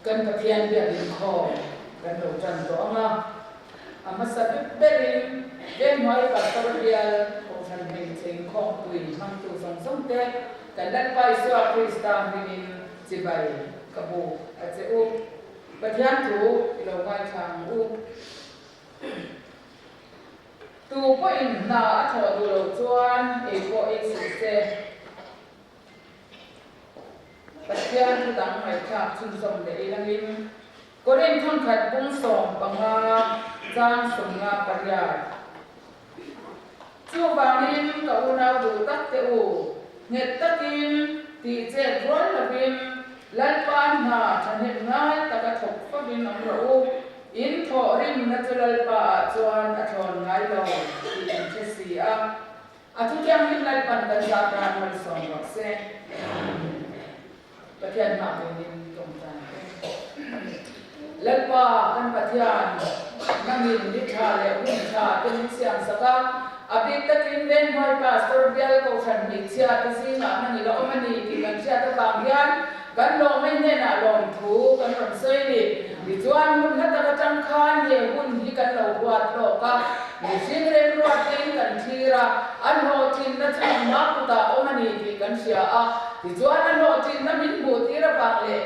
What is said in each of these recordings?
Kan Pathian biak inkhawm kan lo tan tawh ang a, a hmasa bik berin Venghnuai Pastor Bial Kohhran Hmeichhe Inkhawmpui hmangtu zawng zawng te kan Lalpa Isua Krista hmingin chibai ka buk a che u. Pathian thu i lo ngaithla ang u. Tu pawhin hna a thawh duh loh chuan ei pawh ei suh se. Pathian thu dang ngaihthlak chhunzawm leh ilangin Korin thankhat bung 15 chang 58. Chuvangin ka unau duh tak te u, nghet takin tih chet rual lovin Lalpa hna thahnem ngai taka thawk fovin awm rawh u, in thawh rimna chu Lalpa ah chuan a thlawn ngai lo tih in hre si a. A thuthianghlim Lalpan kan zat ran malsawm rawh se. Pathian hmah ngeiin tawngtai te. Lalpa kan Pathian, nangin ni tha leh hun tha te min siam sak a, a bik takin Venghnuai Pastor Bial Kohhran hmeichhia te zingah nang i la awm a ni tih kan hriat avang hian kan lawmei hnenah lawmthu kan rawn sawi a ni. Tichuan hun hla tak atang khan he hun hi kan lo huat lawk a, mihring remruatin kan thlir a, a hlawhtlinna chu engmah kutah awm a ni tih kan hria a. Tichuan a hlawhtlinna min hmuh tir avang leh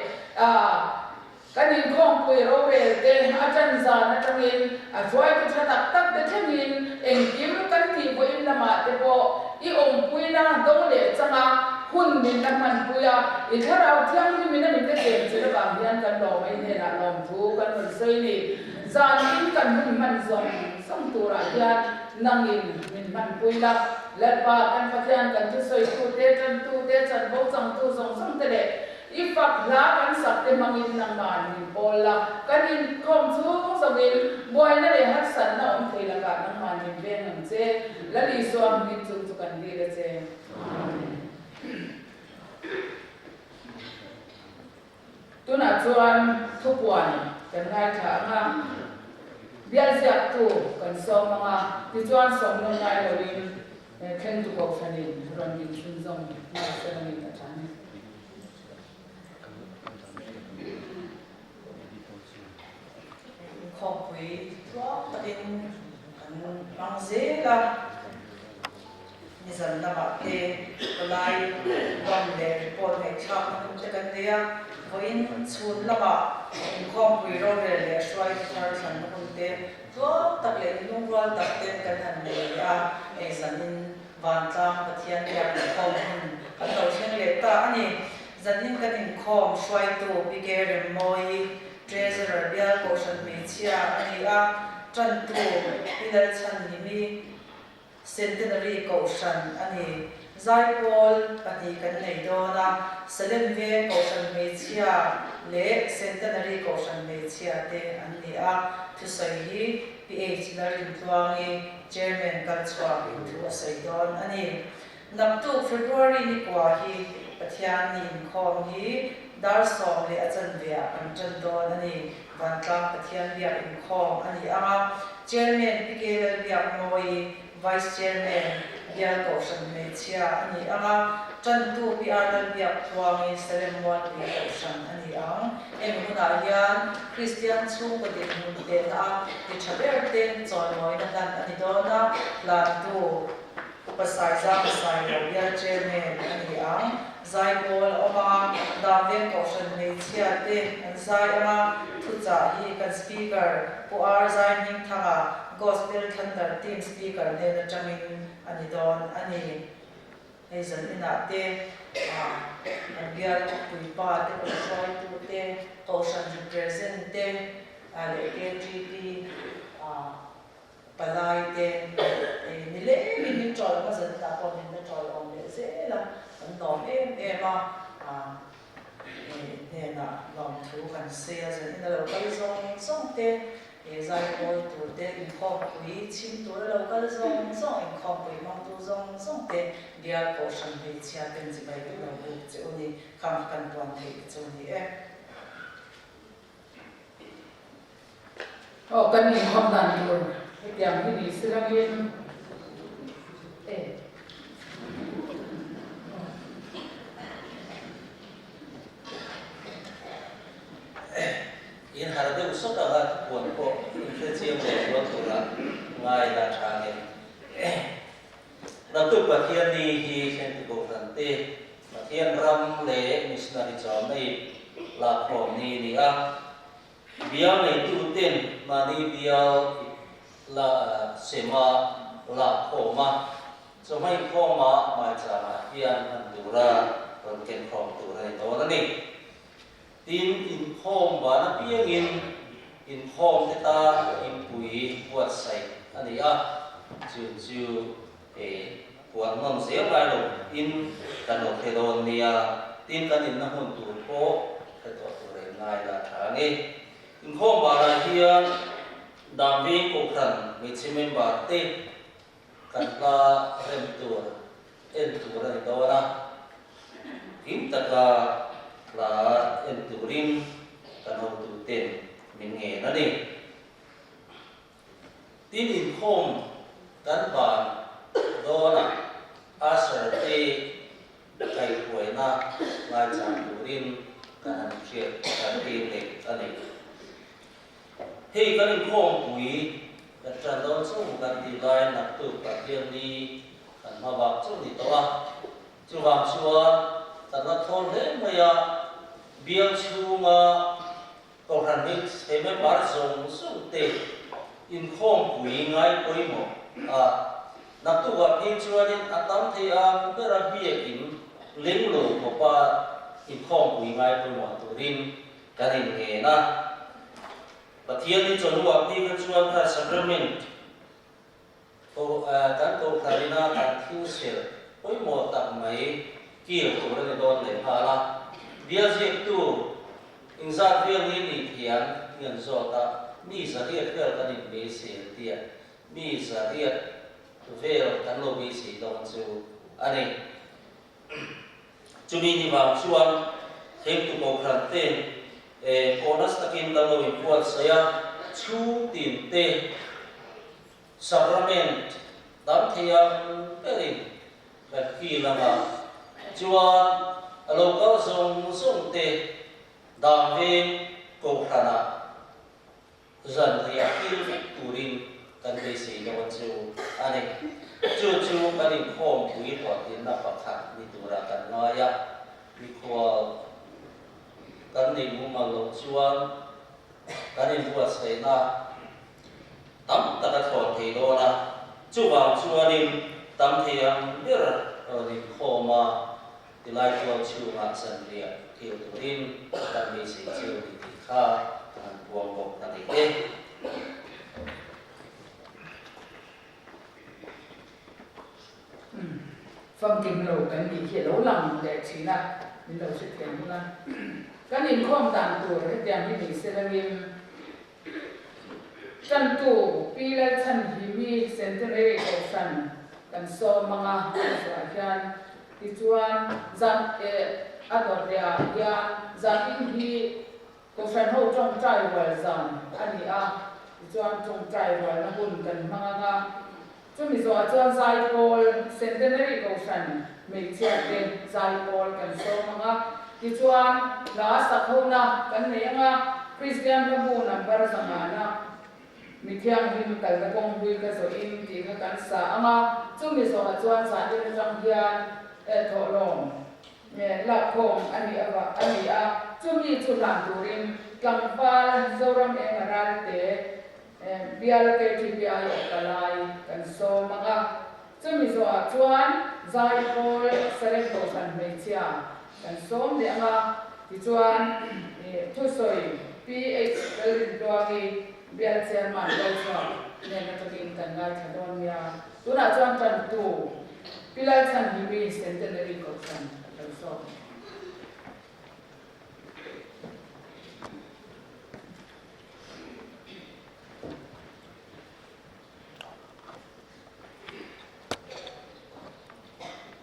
kan inkhawmpui rorel te a ṭan zan aṭangin a hruaitu ṭha tak tak te thlengin engkim kan tih vawiin lamah te pawh i awmpuina do leh changa hun min la hmanpui a, i thlarau thianghlimin a mite chen chilh avang hian kan lawmei hnenah lawmthu kan rawn sawi ni. Zanin kan hun hman zawng zawng turah hian nangin min hmanpui la, Lalpa kan Pathian kan thusawitu te, ṭantu te, chanvo changtu zawng zawng te leh I fak hla kan sak te hmangin nangmah min pawl la, kan inkhawm chhung zawngin buaina leh harsatna awm thei lakah nangmah min veng ang che. Lal Isua hmingin chung chu kan dil a che. Amen. Tunah chuan thupuan kan ngaithla ang a, bial ziaktu kan sawm ang a, tichuan sawm lawm ngai loin Thlengtu Kohhranin rawn min chhunzawm nghal se langin a tha ni. Inkhawmpui tluang takin kan hmang zel a, nizan lamah te palai bawm leh report ngaihthlakna hun te kan nei a, vawiin chhun lamah inkhawmpui rorel leh hruaitu thar thlanna hun te Tluang tak leh inlungrual tak ten kan han nei a, hei zanin vantlang Pathian biak inkhawm hun kan lo thleng leh ta a ni. Zanin kan inkhawm hruaitu Pi Ke Remmawi, Treasurer Bial Kohhran Hmeichhia a ni a, tantu Pi Lalchhanhimi, Centenary Kohhran a ni. Zaipawl pahnih kan nei dawn a, Salem Veng Kohhran Hmeichhia leh Centenary Kohhran Hmeichhia te an ni a. Thusawi hi PH Lalrintluangi, Chairman kalchhuak in thu a sawi dawn a ni. Naktuk February ni kua hi Pathian ni inkhawm hi dar 10 leh a chanve ah kan tan dawn a ni. Vantlang Pathian biak inkhawm a ni ang a, Chairman Pi K Lalbiakmawii, Vice Chairman Bial Kohhran Hmeichhia a ni ang a, Tantu Pi R Lalbiaktluangi Salem Mualpui Kohhran a ni ang. Hemi hunah hian Kristian chhungkaw dinhmun tehna a ti tha ber te chawimawina hlan a ni dawn a, hlantu Upa Saizama Sailo Bial Chairman a ni ang. Zaipawl a awm ang a, Damveng Kohhran hmeichhia te an zai ang a, thuchah hi kan Speaker Pu R Zaihmingthanga Gospel Thunder Team Speaker hnen atangin a ni dawn a ni. Hei zan inah te kan bial puipa te, kawihruaitu te, Kohhran represent te leh KTP Palai te ni lengin min ṭawi awm a, zanah pawh min la ṭawi awm leh zel a, kan lawm em em a, hnenah lawmthu kan sawi a, zanin a lo kal zawng zawng te, zaipawl tur te, inkhawmpui chhim tur a lo kal zawng zawng, inkhawmpui hmangtu zawng zawng te, bial kohhran hmeichhia ten chibai kan lo buk che u ni, khang kan puan theih chu ni e. Aw kan inkhawm dan tur hetiang hi ni se langin e. ngai la tha nge. Naktuk Pathian ni hi thlengtu kohhran te Pathian ram leh missionary chawmna ip lakkhawm ni a ni a. Bial neitu ten mahni bial ip la sema lakkhawm a, chawhma inkhawma hmaichangah hian hman tura rawn kenkhawm tur a ni dawn a ni. Tin, inkhawm van apiangin inkhawm te tan inpui buatsaih a ni a, chu chu e puan ngam zel ngai lo in kan lo hre dawn nia, tin kan inna hmun tur pawh hre tawh tur em ngai la tha ang e. Inkhawm vanah hian Damveng Kohhran hmeichhe member te kan hla rem tur en tur a ni dawn a, hlim taka hla en turin kan hotuten min ngen a ni. Tin inkhawm kan ban dawnah Usher te kaihhuaina ngaichang turin kan han hriat kan tir leh a ni. Hei kan inkhawmpui kan ṭan dawn chung kan tih lai naktuk Pathian ni kan hma vak chu ni tawh a. Chuvang chuan kan la thawl hle mai a, bial chhunga Kohhran hi chhe member zawng zawng te inkhawmpui ngai pawimawh a. Naktukah phei chuanin a tam thei ang bera biakin ling lo khawpa inkhawmpui ngai pawimawh turin Kan inngen a, Pathian hi chawhnuah phei kha chuan kha sacrament ko kan kohhranina kan thil serh pawimawh tak mai kil tur a ni dawn leh nghal a. Bial ziaktu inzat vel hi ni thiam ngen zawt a, mi zariat vel kan inbeisei an tia, mi zariat vel kan lo beisei dawn chu a ni. Chumi ni vang chuan Thengtu Kohhran te bonus takin kan lo inbuatsaih a, chhung tin te Sacrament tam thei ang berin kan feel anga chuan a lo kal zawng zawng te Dangveng Kohhranah Zanriah kil vek turin kan beisei dawn chu a ni. Chu chu kan inkhawmpui hlawhtlinna pakhat ni turah kan ngai a, mikhual kan neih mumal loh chuan kan inbuatsaihna tam tak a thlawn thei dawn a, chuvang chuanin tam thei ang ber rawn inkhawm a, Tilai tual chhungah zanriah kil turin kan beisei cheu ni tih kha ka han puang bawk a ni e. Famkim lo kan nih hi a lo lang leh thin a, min lo hrethiam hun a. Kan inkhawm dan tur hetiang hi ni se langin Tantu Pi Lalchhanhimi Centenary Kohhran kan sawm ang a, chhuah hian tichuan zan eh a dawt leh ah hian zan in hi Kohhran ho tawngtai rual zan a ni a, tichuan tawngtai rualna hun kan hmang ang a, chumi zawhah chuan Zaipawl Centenary Kohhran hmeichhia te Zaipawl kan sawm ang a, tichuan hla sakhona kan nei ang a, Kristian hlabu number zangana mi thianghlim kalna kawng hlui ka zawhin tih kha kan sa ang a, chumi zawhah chuan zahtir atang hian thawhlawm lakkhawm a nih avah a ni a, chumi chu hlan turin tlangval Zoram Enga Ralte Bial KTPI a palai kan sawm ang a, chumi zawhah chuan Zaipawl Salem Kohhran hmeichhia kan sawm leh ang a, tichuan thusawi PH Lalrintluangi Bial Chairman Lalchhuak nen atangin kan ngaithla dawn nia. Tunah chuan tantu Pi Lalchhanhimi Centenary Kohhran a lo sawm.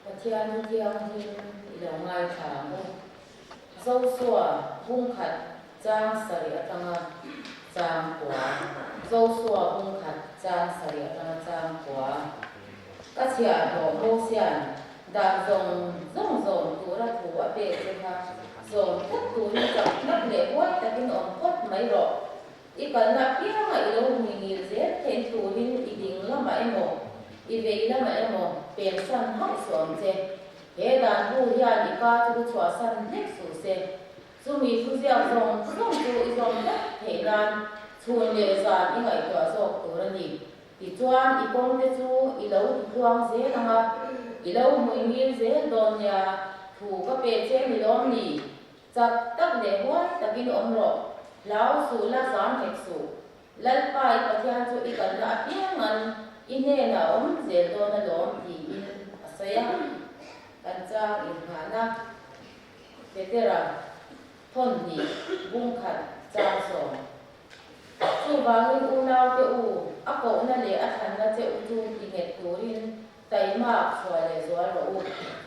Pathian hi thianghlim i lo ngaithla ang u. Zosua bungkhat chang sarih atanga chang kua. Zosua bungkhat chang sarih atanga chang kua. Ka chhiahhlawh Mosian dan zawng zawng zawm tura thu a pek che kha zawm tlat turin chak tak leh huai takin awm phawt mai rawh. I kalna apianga i lo hmuingil zel theih turin i ding. emaw, i vei lamah emaw pensan hauh suh ang che. He dan bu hian i ka chu chhuahsan hlek suh se. Chumi thuziak zawng zawng chu i zawm vek theih nan chhun leh zan i ngaihtuah zawk tur a ni. Tichuan i kawngte chu i lo titluang zel ang a, i lo hmuingil zel dawn nia, thu ka pe che ni lawm ni? Chak tak leh huai takin awm rawh, hlau suh la zam hek suh. Lalpa i Pathian chu i kalna apiangan i hnenah a awm zel dawn alawm tiin a sawi a. Kan chang inngahna Petera thawn hnih bung khat chang sawm. Chuvangin unaute u, a kohna leh a thlanna che u chu ti nghet turin Taimak chhuah leh zual rawh u.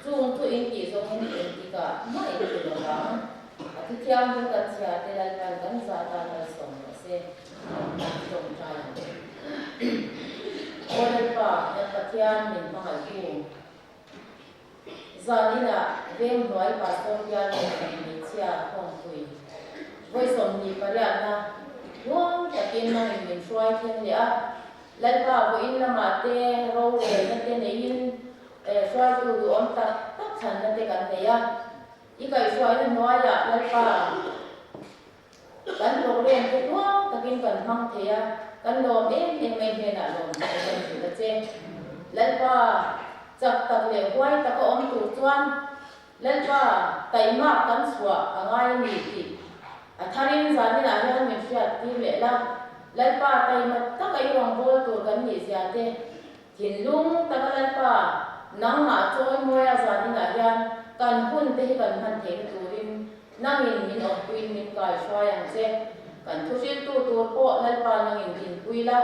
Chung chu in tih zawngin engtikah mah in ti lo vang. A thuthianghlim kan chhia te Lalpan kan za tan malsawm rawh se. Kan tawngtai ang. Aw Lalpa, kan Pathian min hmangaihtu. Zan inah veng hnuai pastor bial leh kan hmeichhia khawmpui vawi 28na huang takin nangin min hruai thleng leh a, Lalpa vawiin lamah te rorelna te neiin hruaitu duhawm tak tak chhanna te kan nei a, i kaihhruaina hnuaiah Lalpa kan program te huang takin kan hmang thei a, kan lawm em em mai hnenah lawm thei kan hrilh a che. Lalpa chak tak leh huai taka awm tur chuan Lalpa taihmak kan chhuah a ngai a ni tih a tharin zaninah hian min hriat tir leh la. Lalpa taihma taka i rawngbâwl tur kan nih zia te, thinlung taka Lalpa nangmah chawimawi a zaninah hian kan hun te hi kan hman theihna turin Nangin min awmpuiin min kaihruai ang che. Kan thuhriltu tur pawh Lalpa nangin dinpui la,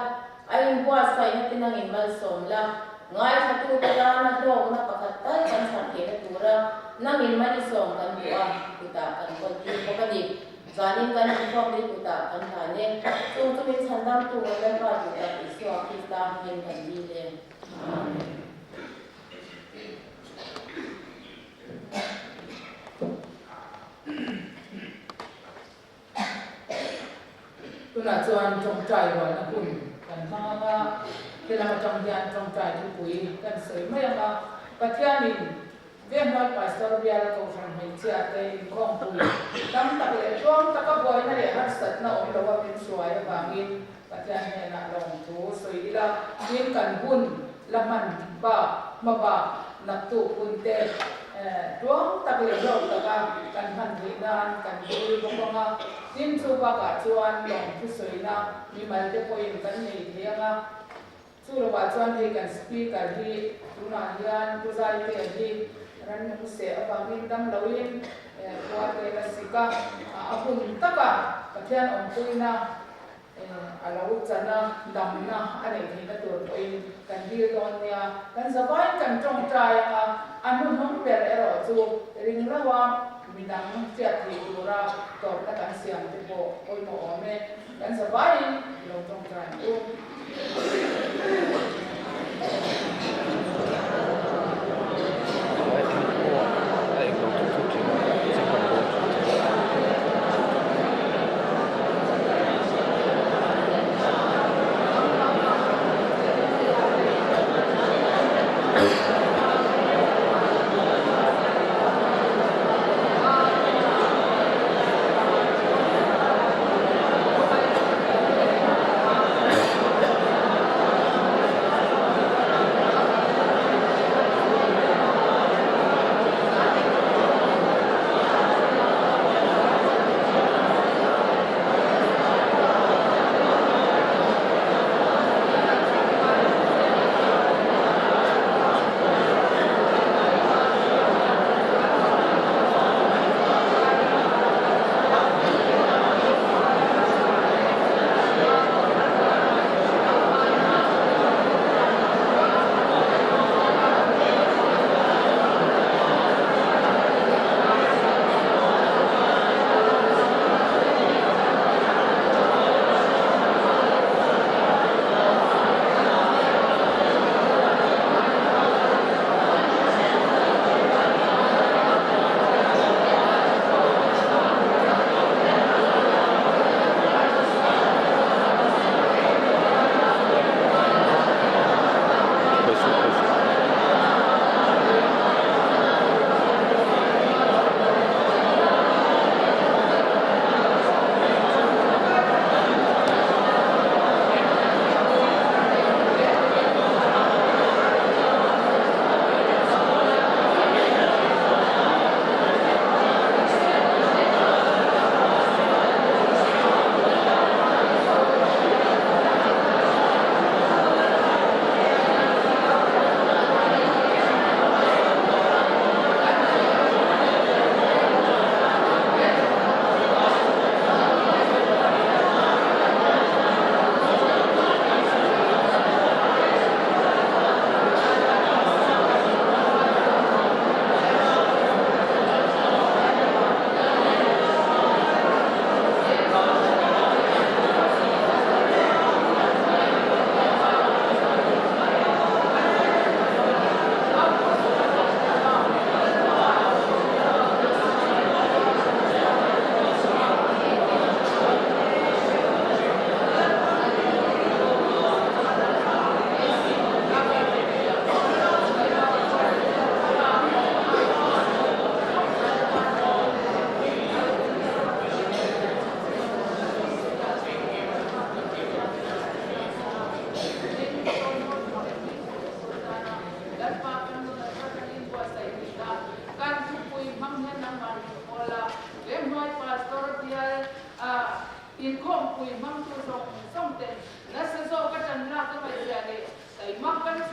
a inbuatsaihna te nangin malsawm la, ngaithlatute tana hlawkna pakhat tal kan chhan theihna tura nangin malisawm kan duh a, kutah kan kawltir bawk a ni. Zanin kan inkhawm leh kutah kan hlan e. Chung chu min chhandamtu kan Lalpa duh tak Isua Krista hmingin kan dil e. Amen. Tunah chuan tawngtai rualna hun kan hmang ang a, helam atang hian tawngtai thupui kan sawi mai ang a, Pathianin Venghual Pastor biala Kohhran hmeichhia te inkhawmpui tam tak leh tluang taka buaina leh harsatna awm loa min hruai avangin Pathian hnenah lawmthu sawi ila, tin kan hun la hman bak hma bak naktuk hun te tluang tak leh hlawk taka kan hman theih nan kan dil bawk ang a, tin chu bakah chuan lawmthu sawina mimal te pawhin kan nei thei ang a, chu lovah chuan hei kan speaker hi tunah hian Pu Zaitea hi rannung seh avangin dam loin khua te la sik a, a hun taka Pathian awmpuina A lo chan a, damna a neih theihna tur pawhin kan dil dawn nia. Kan zavaiin kan tawngtai ang a, a hnuhnawm ber erawh chu ring lo a, midang hriat theih tura tawpna kan siam te pawh pawimawh awm e. Kan zavaiin lo tawngtai ang u.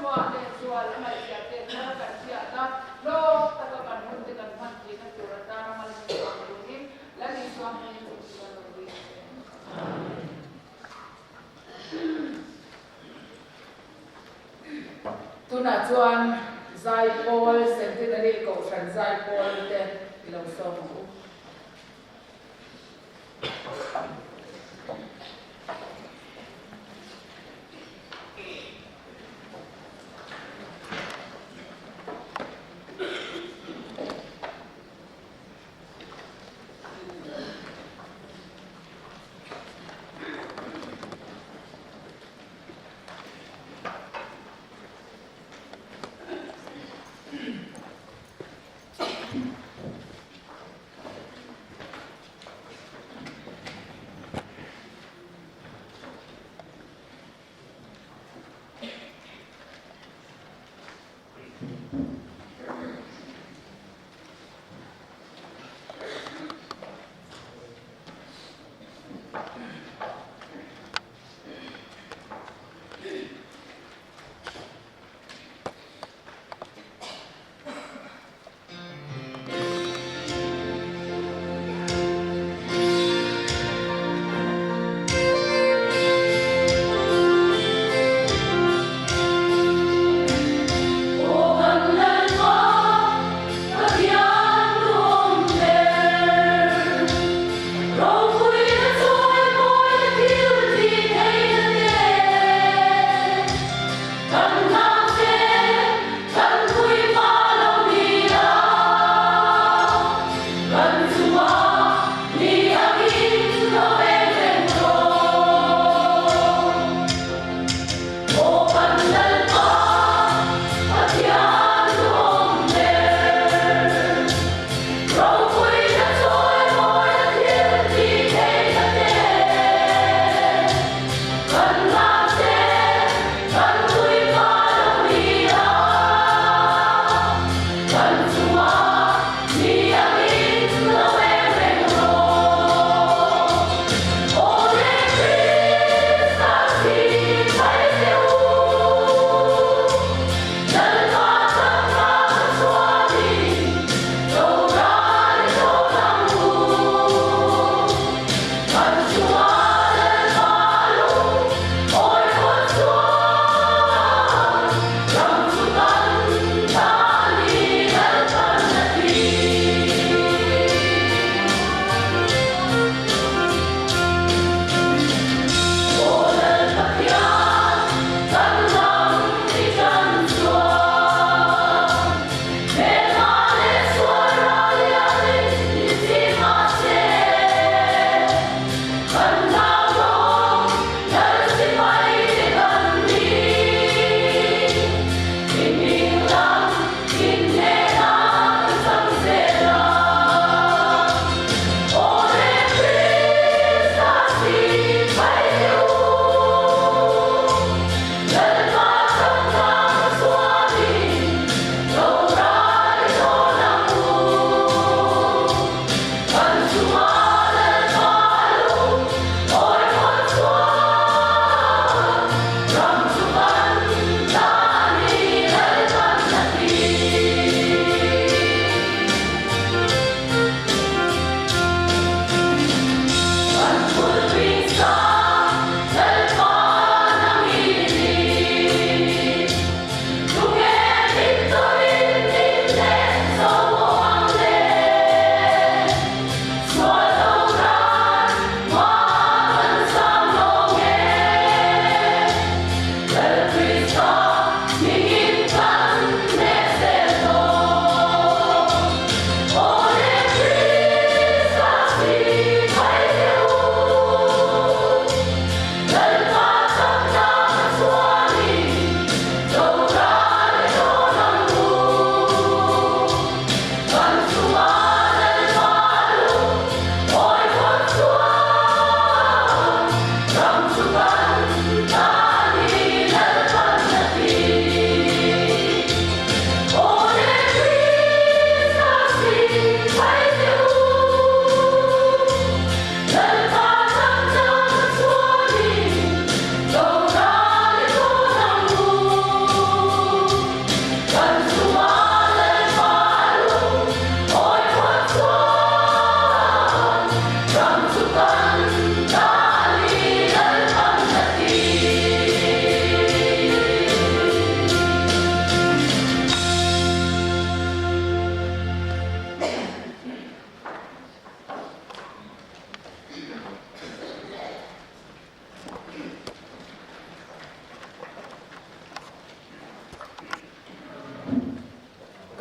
chhuah leh zual a ngaihhriat te thar kan hriat a, hlawk taka kan hun te kan hman theihna tur atana malsawm ang turin Lal Isua hmingin chu chu kan lo dil che. Amen. Tunah chuan Zaipawl Centenary Kohhran Zaipawl te i lo sawm ang u.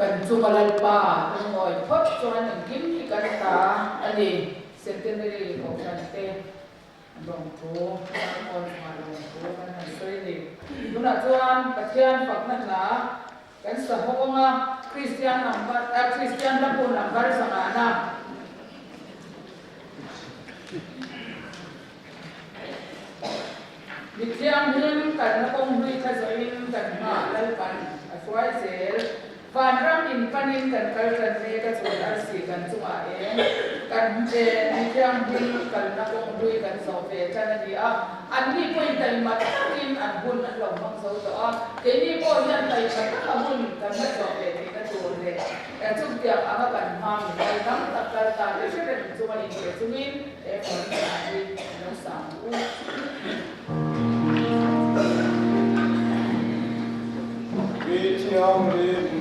Kan chunga Lalpa lungawi phawt chuan engkim hi kan ta a ni. Centenary Kohhran te lawmthu, Sermon chungah lawmthu kan han sawi a ni. Tunah chuan Pathian fakna hla kan sa hawng a, Kristian number, Kristian hlabu number zangahna. Mi thianghlim kalna kawng hlui kha zawhin kan hmaah Lalpan a hruai zel. Vanram in panin kan kal tan mek a chhun arsi kan chungah eng kan mi thianghlim kalna kawng hlui kan zawh ve tan a ni a. Anni pawhin taima takin an hun an lo hmang zo tawh a, keini pawh hian taima taka hun kan la zawh ve theihna tur leh chutiang anga kan hma min kal tam tak kal ta te hre reng chunga inpe chungin he Furniture hi lo sang u. Mi thianghlim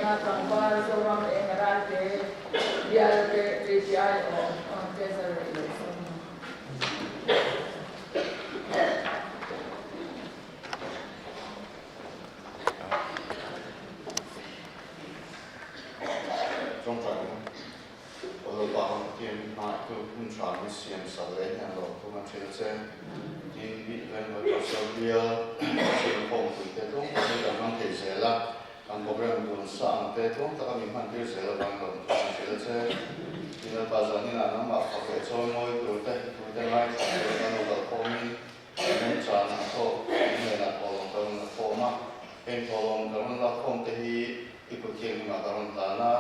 Venga tlangval Zoram Enga Ralte bial te JPI awm on Treasurer i lo sawm a. Tawngtai ang. Aw Lalpa kan Pathian hmaah tu hun tha min siam sak leh hian lo thum a thil che. Tin, bih ven hawi pastor bial Pathian khawmpui te tlawm tak hi kan hmang thei zel a, kan program dun sa ang te tlawm taka min hman tir zel avangin lo thum a thil che. Tin, Lalpa zanin ah nangmah fak leh chawi mawi tur te, tu te ngaithla tur kan lo kal khawmin kan remchan ang tawk hnenah thawhlawm kan rawn la khawm a. Heng thawhlawm kan rawn la khawm te hi i kut thianghlimah ka rawn hlan a.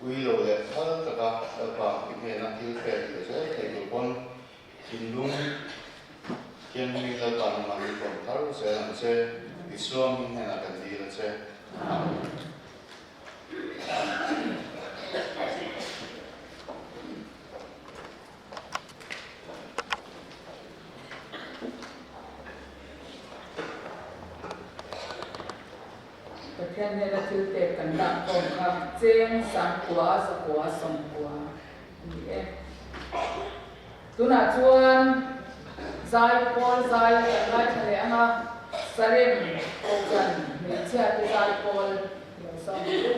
Ui lo leh phal taka Lalpa i hnena thil pek leh zel thei tur pawn thinlung thianghlim Lalpa nangmah min tawn thar zel ang che, Isua hming hnenah kan dil a che. Amen. Pathian hnena thil pek kan lak khawm kha cheng sangkua zakua sawmkua a ni e. Tunah chuan zai pawl zai kan ngaithla leh ang a, Sarem Kohhran hmeichhia te zai pawl lo sawm ang u.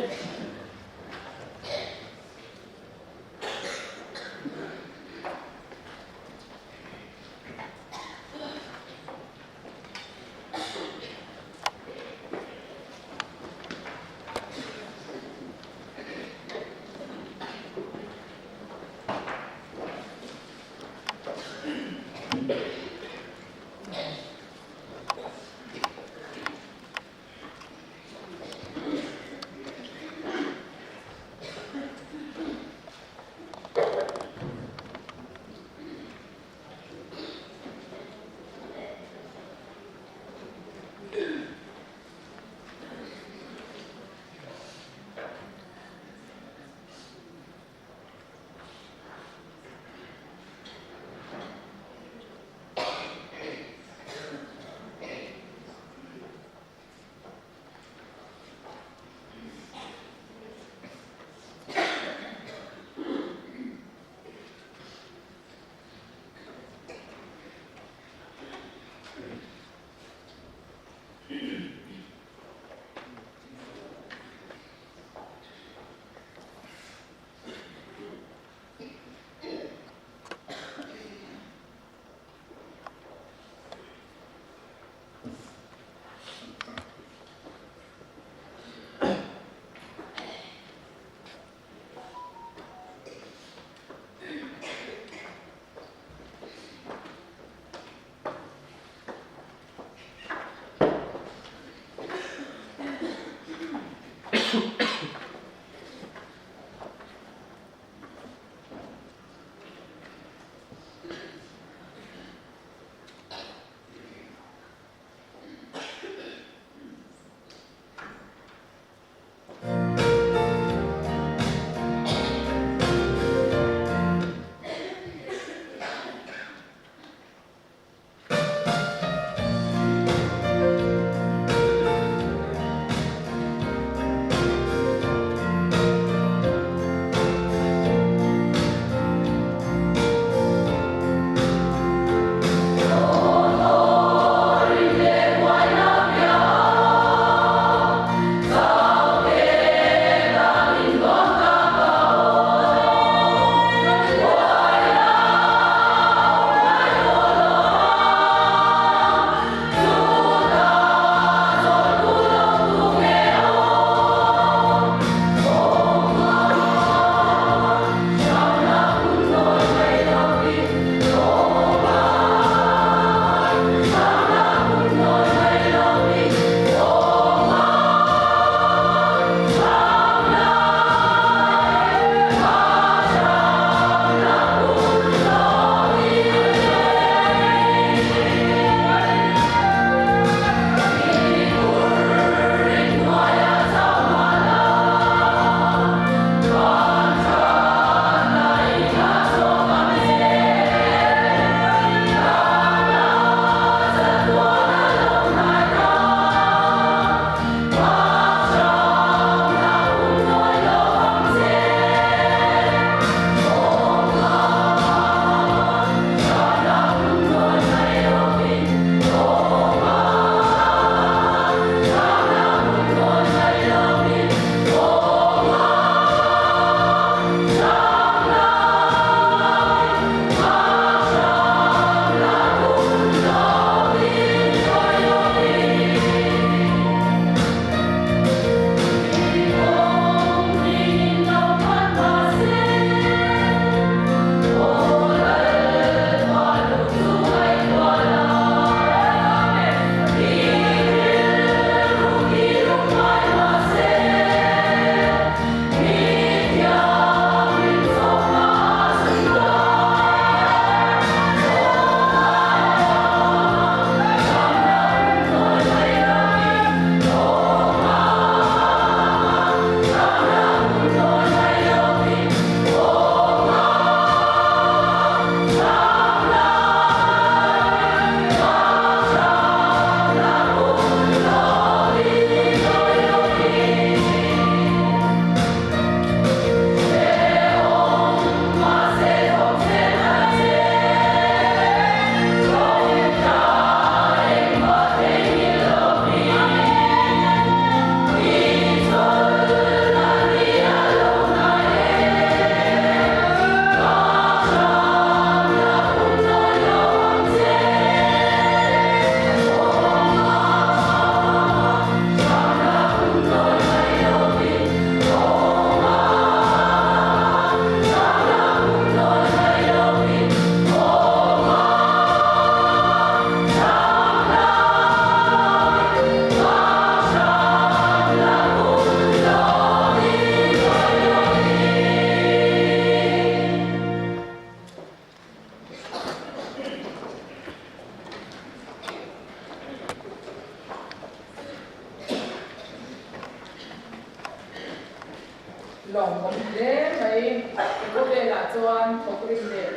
Lawmawm hle mai. I khawvelah chuan thawkrim leh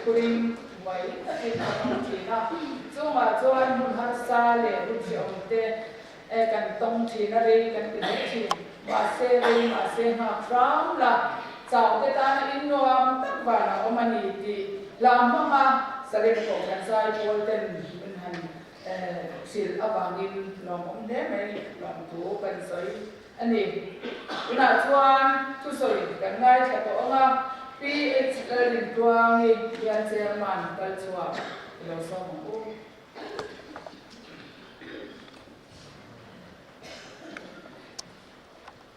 phurin buai takin a awm thin a, chungah chuan hmun harsa leh hun hrehawm te kan tawng thin a, rei kan ti mai thin. Mahse rei mahse nghak hram la, chau te tana innuam tak van a awm a ni tih hla hmanga Salem Kohhran zai pawl ten min han hrilh avangin lawmawm hle mai, lawmthu kan sawi a ni. Tunah chuan thusawi kan ngaithla tawh ang a, PH Lalrintluangi hian Chairman kal chhuak i lo sawm ang u.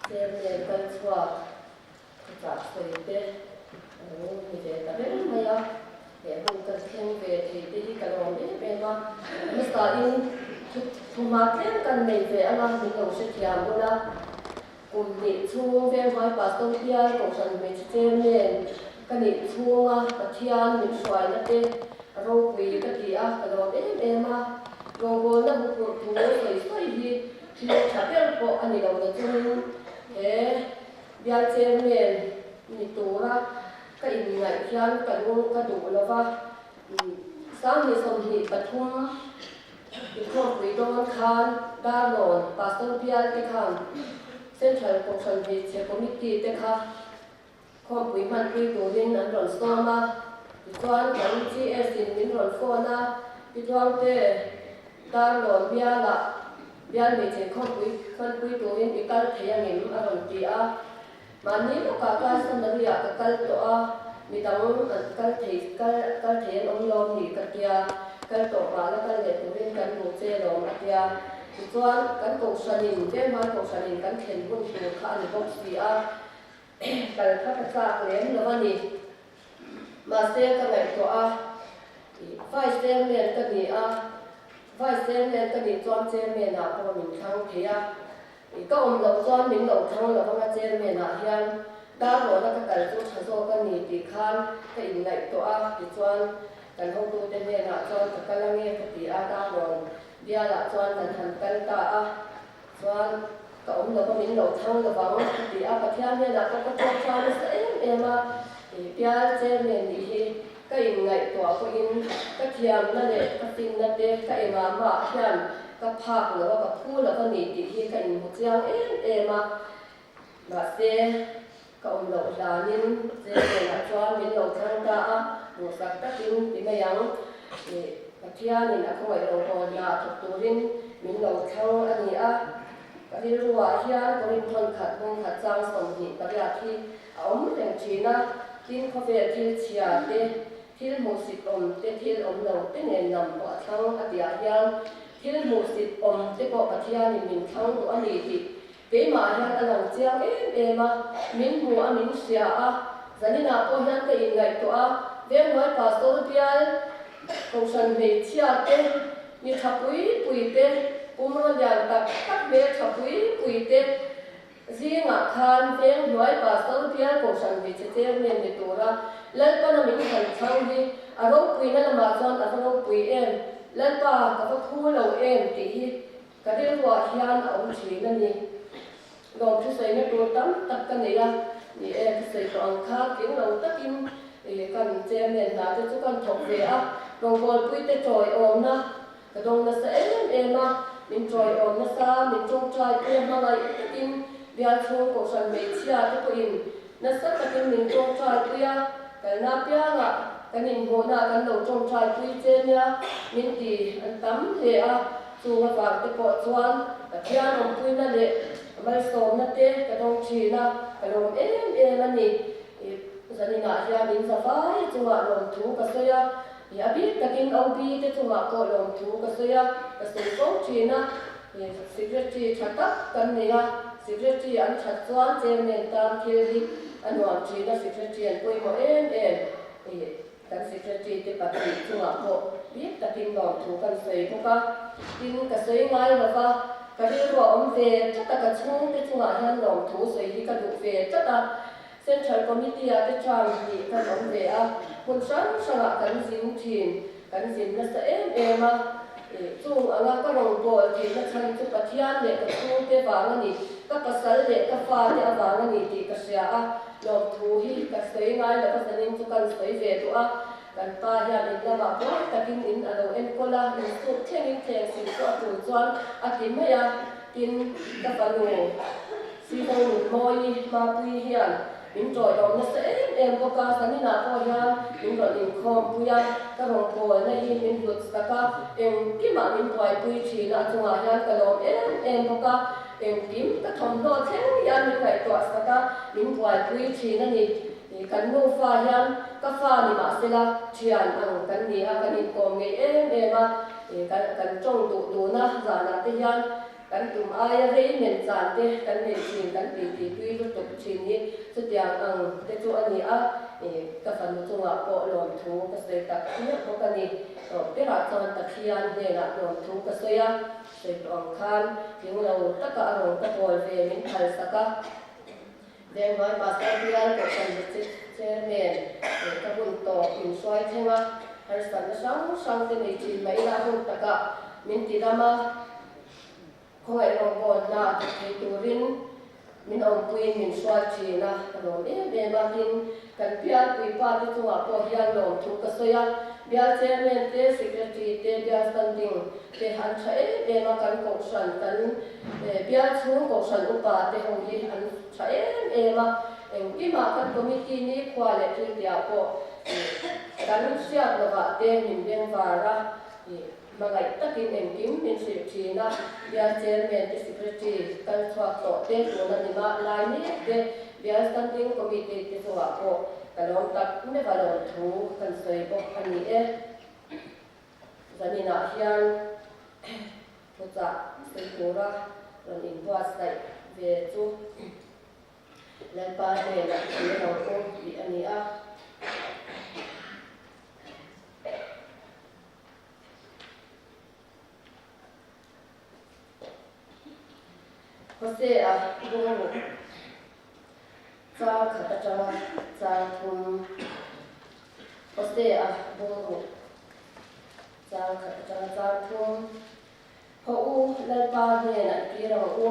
Chairman kal chhuak thuchah sawi te a lo ni ve ta reng mai a, he hun kan thleng ve thei te hi ka lawm em em a, hmasain thuma tlem kan nei ve anga min lo hrethiam ula, kum hnih chhung Venghai Pastor Bial Kohhran Hmeichhe Chairman ka nih chhunga Pathian min hruaina te ropui ka ti a, ka lawm em em a, rawngbawlna huphurh thu sawi sawi hi thil tha ber pawh a ni lo na chungin he Bial chairman ni tura ka inngaih hian ka lung ka duh lo va, 2023 inkhawmpui dawn khan Darlawn Pastor Bial te khan Central Kohhran Hmeichhe Committee te kha khawmpui hmanpui turin an rawn sawm a, tichuan kan GS in min rawn phone a, Titluangte Darlawn Bialah Bial hmeichhe khawmpui hmanpui turin i kal thei a ngem a rawn ti a. Mahni lawkah Kalsanari ah ka kal tawh a, midang an kal thei kal kal thei an awm lawm ni ka tia, kal tawh mah la kal leh turin kan hmu che lawm a tia. Tichuan kan kohhranin, Venghmai kohhranin kan thlen hun tur kha a ni bawk si a, kal kha ka chak lem lo a ni. Mahse ka ngaihtuah a, Vice Chairman ka ni a, Vice Chairman ka nih chuan Chairman ah pawh min thlang thei a, ka awm loh chuan min lo thlang lo anga Chairman ah hian darlawna ka kal chu tha zawk a ni tih khan ka inngaihtuah a, tichuan kan hotute hnenah chuan ka kal ange ka ti a, darlawn bialah chuan kan han kal ta a. Chuan ka awm lova min lo thlang lovang a ti a, Pathian hnenah pawh ka tawk tha nasa em em a, i bial chairman nih hi ka inngaihtuah pawhin ka thiamna leh ka finna te ka engah mah hian ka phak lo a, ka phu lo a ni tih hi ka inhmu chiang em em a, mahse ka awm loh hlanin chairman ah chuan min lo thlang ta a, duhsak takin ti mai ang, i Pathianin a khawngaih lo hawnna thawk turin min lo thlang a ni a, ka rilruah hian Korinthon khat bung khat chang 28 hi a awm reng thin a, tin khawvel thil chhia te, thil hmuhsit awm te, thil awm lo te nen lam pawh a thlang a tihah hian thil hmuhsit awm te pawh Pathianin min thlang duh a ni tih Keimah hian a lang chiang em em a, min hmu a min hria a, zaninah pawh hian ka inngaihtuah a, Venghnuai Pastor bial Kohhran hmeichhia te, mi tha pui pui te, pumraw lian tak tak hmel tha pui pui te zingah khan Venghnuai Pastor bial Kohhran hmeichhe chairman ni tura Lalpana min han chhang hi a ropuina lamah chuan a va ropui em, Lalpa ka va phu lo em tih hi Ka rilruah hian a awm thin a ni. Lawm thusawi na tur tam tak ka nei a, ni e, thusawi tawh ang kha tling lo takin kan chairman hna te chu kan thawk ve a, rawngbawlpui te tawiawmna ka dawng nasa em em a, min tawiawm nasa, min tawngtai pui a hmangaih takin bial chhung kohhran hmeichhia te pawhin nasa takin min tawngtai pui a, kalna apiangah kan inhmuhna kan lo tawngtai pui che nia min ti an tam hle a. Chung avang te pawh chuan Pathian awmpuina leh malsawmna te ka dawng thin a, ka lawm em em a ni. I zaninah hian in zavai chungah lawmthu ka sawi a, i a bik takin OB te chungah pawh lawmthu ka sawi a, ka sawi fo thin a. I Secretary tha tak kan nei a, Secretary an that chuan Chairman tan thil hi a nuam thin a, Secretary an pawimawh em em. I. Kan Secretary te pahnih chungah pawh bik takin lawmthu kan sawi bawk a, tin ka sawi ngai lo va, ka rilru a awm ve tlat a, ka chhungte chungah hian lawmthu sawi hi ka duh ve tlat a, Central Committee ah te term hnih kan awm ve a, hmun hrang hrangah kan zin thin, kan zin nasa em em a, chung anga ka rawn bawl theihna chhan chu Pathian leh ka chhungte vang a ni. Ka pasal leh ka fate avang a ni tih ka hria a, lawmthu hi ka sawi ngai lo va zanin chu kan sawi ve duh a, kan pa hian in lamah buai takin in a lo enkawl a, insuk thlengin thleng sil chu a tul chuan a ti mai a, tin ka fanu Sihlo Nunmawii Mapuii hian min ṭawiawm nasa em em bawk a, zaninah pawh hian min rawn inkhawmpui a, ka rawngbawlna hi min hlut sak a, engkimah min buaipui ṭhin a, a chungah hian ka lawm em em bawk a, engkim ka thawmhnaw thleng hian min ngaihtuah sak a, min buaipui ṭhin a ni. Kan nufa hian ka fa ni mahsela ṭhian ang kan ni a, kan inkawm ngei em em a, kan ṭawng duh dun a, zanah te hian Kan tum aia rei men chan te kan nei thin, kan ti ti tui lutuk thin hi chutiang ang te chu a ni a, ka fanu chungah pawh lawmthu ka sawi tak miah bawk a ni. Tawp berah chuan Pathian hnenah lawmthu ka sawi a, sawi tawh ang khan tling lo taka a rawn ka bawl ve min phal sak a. Venghnuai Pastor Bial Kohhran District Chairman leh ka hun tawp min hruai thleng a, harsatna hrang hrang te nei thin mah ila hun takah min ti dam a, khawngaih rawngbawlna thawk thei turin min awmpuiin min hruai thin a, ka lawm em em a. Tin, kan bialpui pa te chungah pawh hian lawmthu ka sawi a, Bial Chairman te, Secretary te, Bial Standing te an tha em em a, kan kohhran kan Bial chhung kohhran upa te ho hi an tha em em a, engkimah kan committee ni khua leh thil tiah pawh kan hriat lovah te min bengvar a, hmangaih takin engkim min hrilh thin a, Bial Chairman te Secretary kal chhuak tawh te tuna ni mah lai mek te Bial Standing Committee te chungah pawh ka lawm tak meuh a lawmthu kan sawi bawk a ni e. Zaninah hian thuchah sawi tura rawn inbuatsaih ve chu Lalpa hnenah thil lo awm tih a ni a. Hosea bawng chang khat atanga chang thum Hosea bawng chang khat atanga chang thum Haw u, Lalpa hnenah i kir ang u.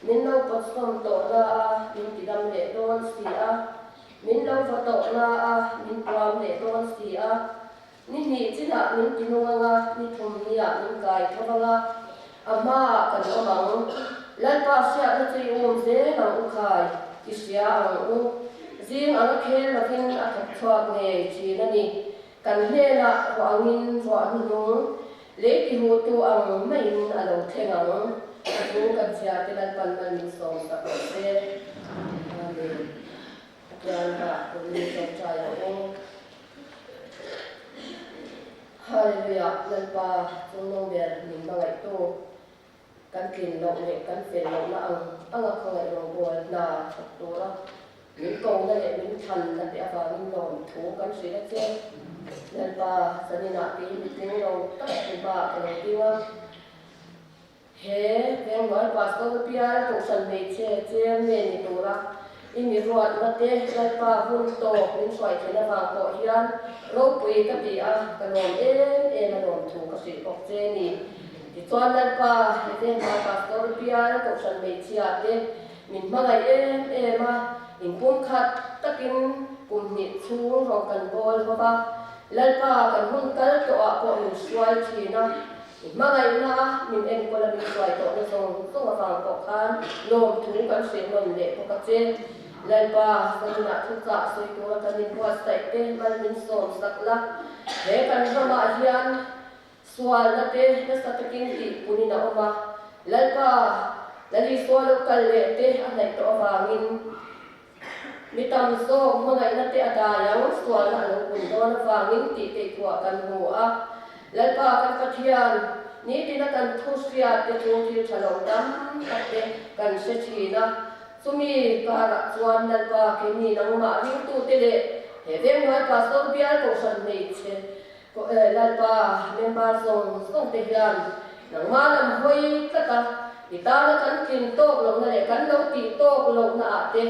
Min lo pawt sawm tawh na a, min ti dam leh dawn si a. Min lo va tawh na a, min tuam leh dawn si a. Ni hnih chinah min ti nung ang a, ni thum niah min kai tho vang a, a hmaah kan awm ang. Lalpa hriatna chu i um zel ang u khai, i hria ang u. Zing anga khel lovin a thawk chhuak ngei thin a ni. Kan hnenah ruah angin ruah hnuhnung, lei tihutu ang maiin a lo thleng ang. A thu kan chhia te Lalpan mal min sawm sak rawh se. Amen. Pathian hah kawlni tawngtai ang u. Hallelujah Lalpa chungnung ber min hmangaihtu kan tlin loh leh kan fel lohna ang anga khawngaih rawngbawl hna thawk tura min kohna leh min thlanna te avangin lawmthu kan hrilh a che. Lalpa zaninah kei mitling lo tak hmuhah ka lo ding a. He Venghnuai Pastor Bial Kohhran Hmeichhe Chairman ni tura i mi ruatna te Lalpa hun tawk min hruai theihna vang pawh hian ropui ka ti a, ka lawm em em a lawm thu ka hrilh bawk che ni. Tichuan Lalpa he Venghnuai Pastor Bial Kohhran Hmeichhia te min hmangaih em em a, inpumkhat takin kum hnih chhung rawng kan bawl ho va, Lalpa kan hun kal tawhah pawh min hruai thin a, I hmangaihna a min enkawl a min hruai tawhna zawng zawng avang pawh khan lawmthu kan hrilh nawn leh bawk a che. Lalpa, zaninah thuchah sawi tura kan inbuatsaih te mal min sawm sak la. He kan ramah hian sualna te nasa takin tih punin a awm a. Lalpa, Lal Isua lo kal leh te a hnaih tawh avangin mi tam zawk hmangaihna te a dai ang, sualna a lo pun dawn avangin tih theih thuah kan hmu a. Lalpa kan Pathian, nitina kan thu hriat te chu thil tha lo tam tak te kan hre thin a. Chumi karah chuan Lalpa keini nangmah ringtute leh he Venghnuai Pastor Bial Kohhran hmeichhe Lalpa member zawng zawng te hian nangmah lam hawi tlat a, i tana kan tlin tawk lohna leh kan lo tih tawk lohna ah te.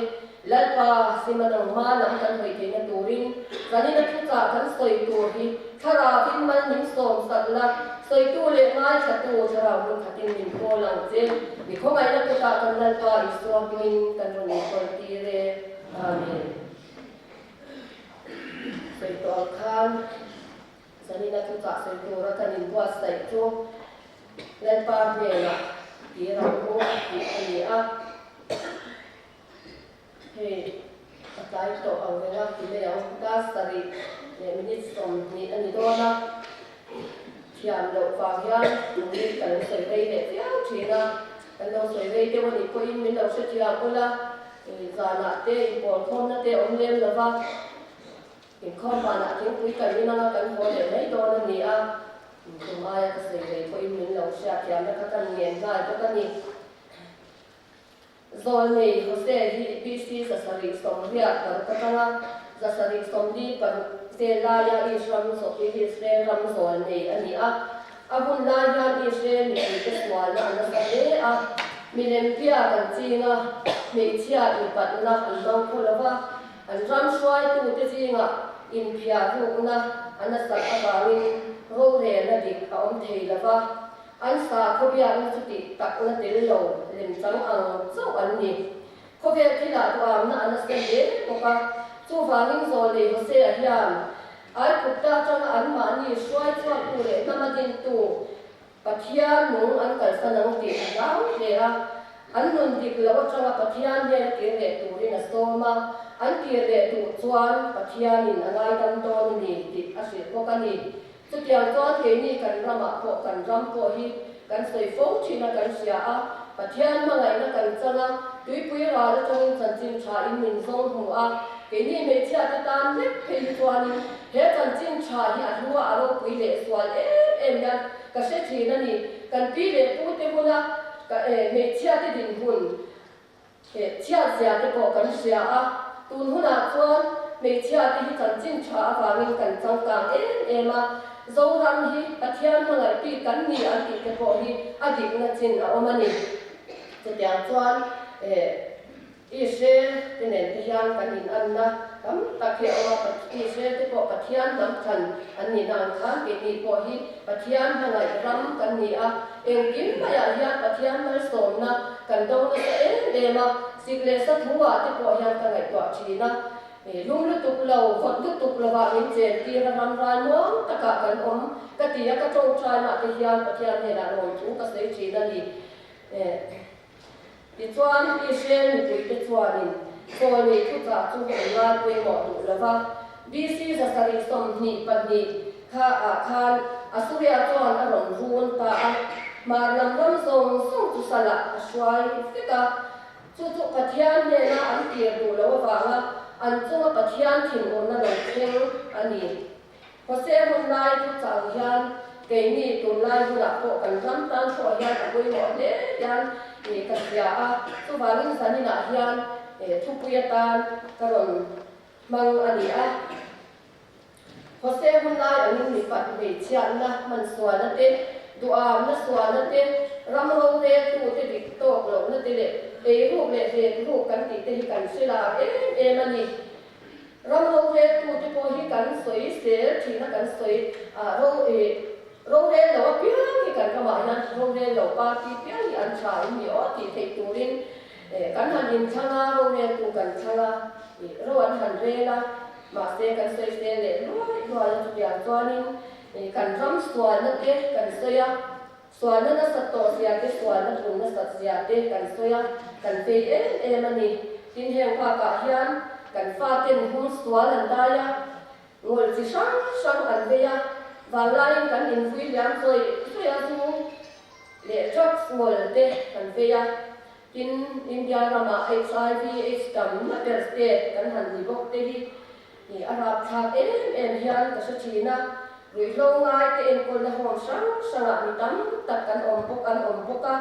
Lalpa, sima nangma lam kan hawi theihna turin zanina thuchah kan sawi tur hi Thlarauin mal min sawm sak la, sawitu leh ngaithlatu Thlarau hmun khatin min pawl ang che. Mi khawngaihna kutah kan Lalpa Isua hmingin kan rawn inkawl tir e. Amen. Sawi tawh ang khan zanina thuchah sawi tura kan inbuatsaih chu Lalpa hnenah tir ang u tih a ni a. Hei a tlai tawh ang reng a ti mai ang. Dar sarih leh minute 20 a ni dawn a, thiam loh vang hian minute ka lo sawi rei leh viau thin a, kan lo sawi rei deuh a nih pawhin min lo hrethiam ula, zanah te inpawlkhawmna te a awm lem lo va, inkhawm vanah thingpui kan in anga kan haw leh mai dawn a ni a, tum aia ka sawi rei pawhin min lo hriatthiamna kha kan ngen nghal bawk a ni. Zawlnei Hosea hi BC 786 atanga 746 vel laia Israel ram zawlnei a ni a. A hun lai hian Israel mipuite sualna a nasa hle a, milem biak an ching a, hmeichhia inpatna an hmang khaw lo va, an ram hruaitute zingah inphiah rukna a nasat avangin rorelna dik a awm thei lo va. An sakhaw biakna chu tih takna tel lo lemchang ang chauh an ni. Khawvel thilah duamna a nasa hle bawk a, chuvangin Zawlei Hosea hian Aigupta atanga anmahni hruai chhuaktu leh hnama dintu Pathian nung an kalsan ang tih a hlau hle a. An nun dik loh atanga Pathian hnena kir leh turin a sawm a, an kir leh duh chuan Pathianin a ngaidam dawn a ni tih a hrilh bawk a ni. Chutiang chuan keini kan ramah pawh kan ram pawh hi kan sawi fo thin a kan hria a, Pathian hmangaihna kan chang a, tuipui ral atangin chanchin tha in min zawng hmu a, keini hmeichhia te tan lek phei hi chuanin he chanchin tha hi a hlua a ropui leh sual em em hian ka hre thin a ni. Kan pi leh pu te huna ka hmeichhia te dinhmun He chhiatzia te pawh kan hria a, tun hunah chuan hmeichhia te hi chanchin tha avangin kan changkang em em a, Zoram hi Pathian hmangaih bik kan ni an tih te pawh hi a dikna chin a awm a ni. Chutiang chuan Israel te nen te hian kan inanna tam tak hi a awm a, Israel te pawh Pathian hnam thlan an nihna ang khan keini pawh hi Pathian hmangaih ram kan ni a, engkim maiah hian Pathian malsawmna kan do nasa em em a, sik leh sa thu-ah te pawh hian ka ngaihtuah thin a, lum lutuk lo, vawt lutuk lovah min chen tir a, ram ral muang takah kan awm ka ti a, ka tawngtainaah te hian Pathian hnenah lawmthu ka sawi thin a ni. Tichuan, Israel mipuite chuanin Sawl-i thuchah chu an ngai pawimawh duh lo va. BC 722 kha ah khan Assuria chuan a rawn run ta a, hmar lam ram zawng zawng chu salah a hruai vek a. Chu chu Pathian hnena an tir duh loh avanga an chunga Pathian thinurna lo thleng a ni. Hosea hun lai thu chang hian keini tunlai hunah pawh kan ram tan pawh hian a pawimawh hle hian ka hria a, chuvangin zaninah hian thupui atan ka rawn hmang a ni a. Hosea hun lai angin mipat hmeichhiatna hmansualna te, duhamna sualna te, ram roreltute dik tawk lohna te leh eiruk leh hlepruk kan tih te hi kan hre lar em em a ni. Ram roreltute pawh hi kan sawi sel thin a, kan sawi ro rorel lo apiang hi kan ramah hian rorel lo party piang hi an tha in ni aw tih theih turin kan han inthlang a, roreltu kan thlang a, ro an han rel a, mahse kan sawi sel leh luai luai a, chutiang chuanin kan ram sualna te kan sawi a, sualna nasat tawh zia te, sualna pun nasat zia te kan sawi a, kan fei em em a ni. Tin, heng bakah hian kan faten hum sual an dai a, ngawlh chi hrang hrang an vei a, vanlaiin kan invui liam sawi sawi a, zu leh drugs ngawlh te kan vei a. Tin, India ramah HIV AIDS tamna ber state kan han ni bawk te hi a rapthlak em em hian ka hre thin a, ruihhlo ngai te enkawlna home hrang hrangah mi tam tak kan awm bawk an awm bawk a,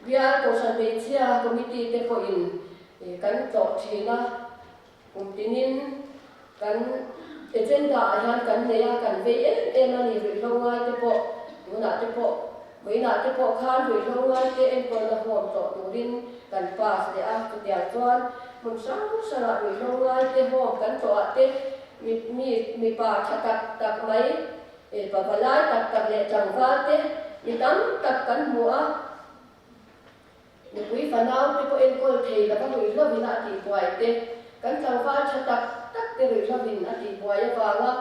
bial kohhran hmeichhia committee te pawhin kan tlawh thin a, kum tinin kan agenda ah hian kan nei a, kan vei em em a ni ruihhlo ngai te pawh tunah te pawh vawiinah te pawh khan ruihhlo ngai te enkawlna home tlawh turin kan pass leh a, chutiang chuan. Hmun hrang hrangah ruihhlo ngai te home kan tlawh ah te mi mi mipa tha tak tak mai pa valai tak tak leh tlangval te mi tam tak kan hmu a. Nupui fanau te pawh enkawl thei lova ruihhlovin a tihbuai te, kan tlangval tha tak tak te ruihhlovin a tihbuai avanga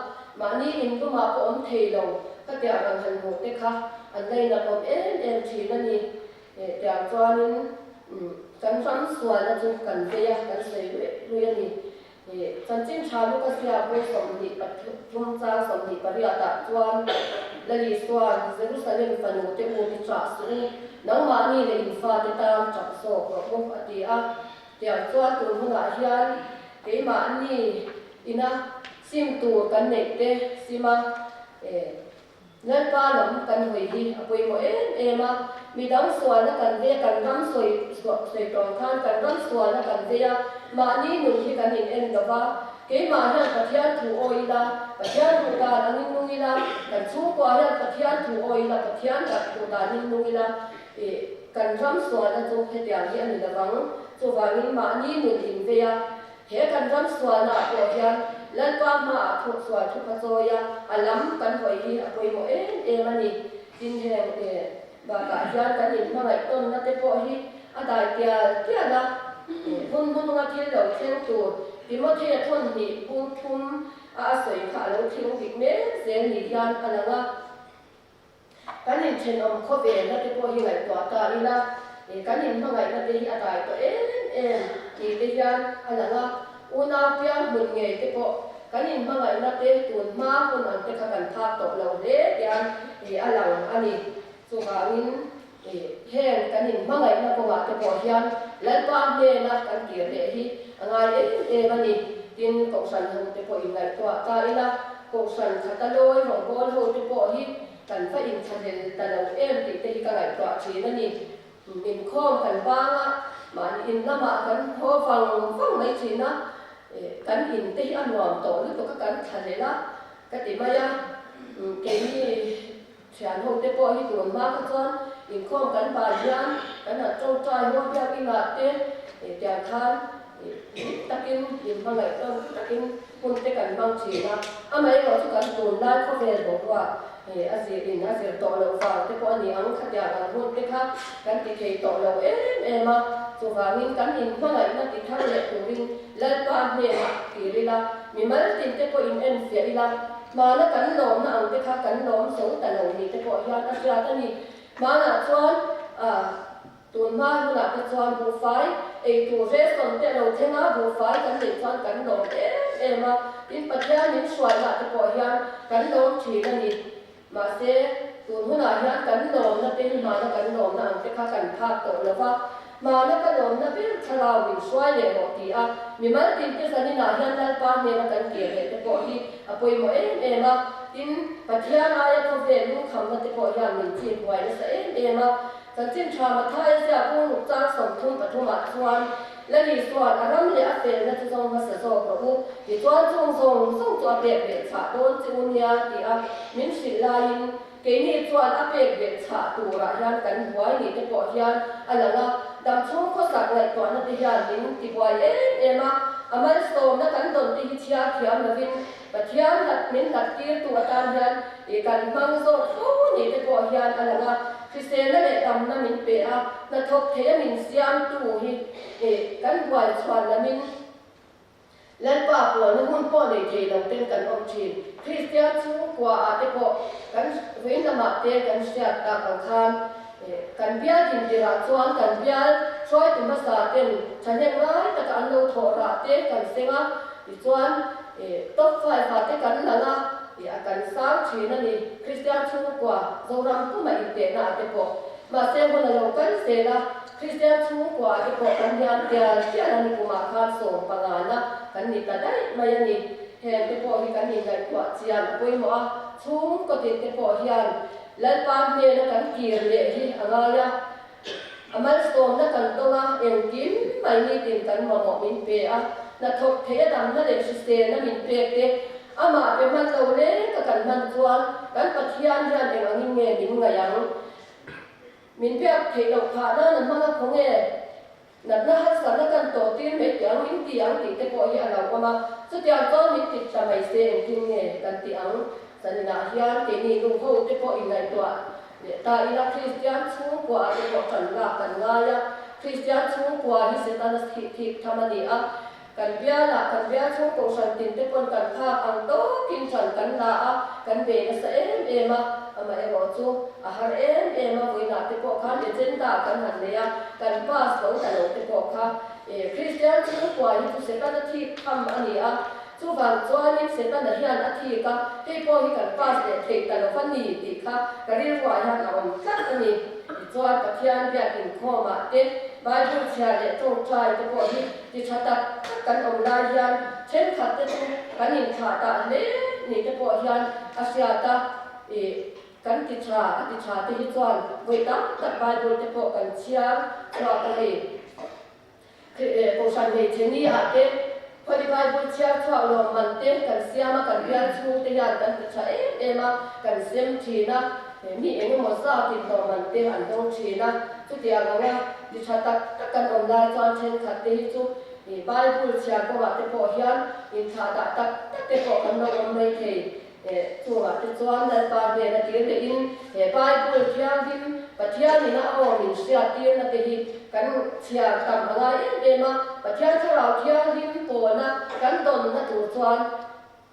mahni inlumah pawh awm thei lo khatiang ang han hmuh te kha an lainatawm em em thin a ni. Tiang chuanin kan ram sualna chu kan vei a, kan sawi luih luih a ni. Chanchin tha Luka ziak bu 23 chang 28 ah chuan Lali chuan Jerusalem fanu te u hi chah suh u, nangmahni leh in fate tan chak zawk rawh u a ti a. Tiang chuan tun hunah hian keimahni ina sim tur kan neih te sima Lalpa lam kan hawi hi a pawimawh em em a, midang sualna kan vei a, kan ram sawi sawi tawng khan kan ram sualna kan vei a, mahni nun hi kan in en lo va, keimah hian Pathian thu awi ila, Pathian duh dan angin nung ila, kan chhungkua hian Pathian thu awi ila, Pathian duh danin nung ila, ih kan ram sualna chu hetiang hi a ni lovang, chuvangin mahni nun in vei a, He kan ram sualnaah pawh hian Lalpa hmaah thawk sual thu kha chawi a, a lam kan hawi hi a pawimawh em em a ni. Tin heng te bakah hian kan inhmangaih tawnna te pawh hi a dai tial tial a, hun hmununga thil lo thleng tur Timothea thawn hnih bung thum a a sawi kha a lo thleng dik mek zel ni hian a lang a. Kan inthenawm khawvelna te pawh hi ngaihtuah ta ila, kan inhmangaihna te hi a dai tawh em em tih te hian a lang a. Unau piang hmun ngei te pawh kan inhmangaihna te tun hma hun ang te kha kan phak tawh lo hle tian a lang a ni. Chuvangin heng kan inhmangaihna kawngah te pawh hian Lalpa hnena kan kir leh hi a ngai em em a ni. Tin, Kohhran ho te pawh inngaihtuah ta ila, Kohhran khata lawi rawngbâwl ho te pawh hi kan va inthlahlel ta lo em tih te hi ka ngaihtuah thin a ni. Inkhawm kan bang a, mahni in lamah kan haw vang vang mai thin a, kan in te hi a nuam tawh lutuk a kan thlahlel a ka ti mai a, keini thian ho te pawh hi tun hma kha chuan inkhawm kan ban hian kan han tawngtai haw biakinah te tiang khan Dik takin inhmangaih tawn takin hun te kan hmang thin a, amaherawh chu kan tunlai khawvel boruak a zir in a zir tawh loh vang te pawh a ni ang, khatiang ang hun te kha kan ti thei tawh lo em em a, chuvangin kan inhmangaihna ti thar leh turin Lalpa hnenah tir ila, mimal tin te pawh in enfiah ila, hmana kan lawmna ang te kha kan lawm zo ta lo ni te pawh hian a hriat a ni. Hmanah chuan ah. Tun hma hunah te chuan buhfai ei tur restaurant te a lo thleng a, buhfai kan neih chuan kan lawm em em a, tin Pathian min hruainaah te pawh hian kan lawm thin a ni. Mahse, tun hunah hian kan lawmna te hi hmana kan lawmna ang te kha kan phak tawh lo va, hmana ka lawmna ber thlarau min hruai leh rawh ti a, mimal tin te zaninah hian Lalpa hnena kan kir leh te pawh hi a pawimawh em em a, tin Pathian aia khawvel lungkhamna te pawh hian min chip buai nasa em em a. Chanchin tha Mathaia ziak bung ruk chang 33 ah chuan Lali chuan a ram leh a felna chu zawng hmasa zawk rawh u, tichuan chung zawng zawng chu a pek belh chhah dawn che u nia ti a min hrilh laiin keini chuan a pek belh chhah turah hian kan buai ni te pawh hian a lang a, damchhung khawsak ngaihtuahna te hian min tibuai em em a, a malsawmna kan dawn te hi chhiar thiam lovin Pathian hlat min hlat tirtu atan hian i kan hmang zawk fo ni te pawh hian a lang a, hriselna leh damna min pe a, hnathawk thei a min siamtu hi i kan buai chhuan lamin Lalpa pawlna hun pawh nei thei lo ten kan awm thin. Kristian chhungkua ah te pawh kan vawiin lamah te kan hriat tak ang khan kan bial dintirah chuan kan bial hruaitu hmasa ten thahnem ngai taka an lo thawh rah te kan seng a, Tichuan, top five ah te kan lang a, a kan sang thin a ni. Kristian chhungkua Zoram puma intehna ah te pawh. Mahse hun a lo kal zel a, Kristian chhungkua ah te pawh kan hiam tial tial a ni kumah khan sawm pangana kan ni ta daih mai a ni. Heng te pawh hi kan inngaihtuah chian a pawimawh a, chhungkaw tin te pawh hian Lalpa hnena kan kir leh hi a ngai a. A malsawmna kan tawng a, engkim mai nitin kan mamawh min pe a, hnathawk thei a damna leh hriselna min pek te, amah pe hman lo leng ka kan hman chuan kan Pathian hian eng angin nge min ngaih ang? Min biak theih loh phah nan a hmang a khaw nge? Natna harsatna kan tawh tir mai tih ang, min ti ang tih te pawh hi a lo awm a. Chutiang chuan min ti ta mai se engtin nge kan tih ang? Zaninah hian keini nu ho te pawh inngaihtuah leh ta ila Kristian chhungkua ah te pawh tan lak kan ngai a. Kristian chhungkua hi Setana thih thik tham a ni a. Kan bialah kan bial chhung kohhran tin te pawn kan phak ang tawkin ṭan kan la a, kan bei nasa em em a, amaherawh chu a har em em a, vawiinah te pawh khan agenda kan han nei a, kan pass lo ta lo te pawh kha e Kristian chhungkua hi chu Setana thik tham a ni a, chuvang chuanin Setana hian a thik a, hei pawh hi kan pass leh thei ta lo va ni tih kha ka rilruah hian a awm tlat a ni. Tichuan Pathian biak inkhawmah te Bible chhiar leh tawngtai te pawh hi Ti tha tak tak kan awm lai hian thenkhat te chu kan inthlah tah hle ni te pawh hian a hriat a, ih kan ti tha a ti tha te hi chuan vawi tam tak Bible te pawh kan chhiar chhuak a hei. Kohhran hmeichhe ni ah te Holy Bible chhiar chhuak lawmman te kan siam a, kan bial chhung te hian kan ti tha em em a, kan sem thin a, mi eng emaw zatin lawmman te an dawng thin a, chutiang anga Ti tha tak tak kan awm lai chuan thenkhat te hi chu ih Bible chhiar kawngah te pawh hian inthlah dah tak tak te pawh kan lo awm mai thei. Eh chungah te chuan Lalpa hnen a tir leh in he Bible thianghlim Pathian in a awm in hriat tirna te hi kan chhiar tam a ngai em em a, Pathian thlarau thianghlim pawlna kan dawnna tur chuan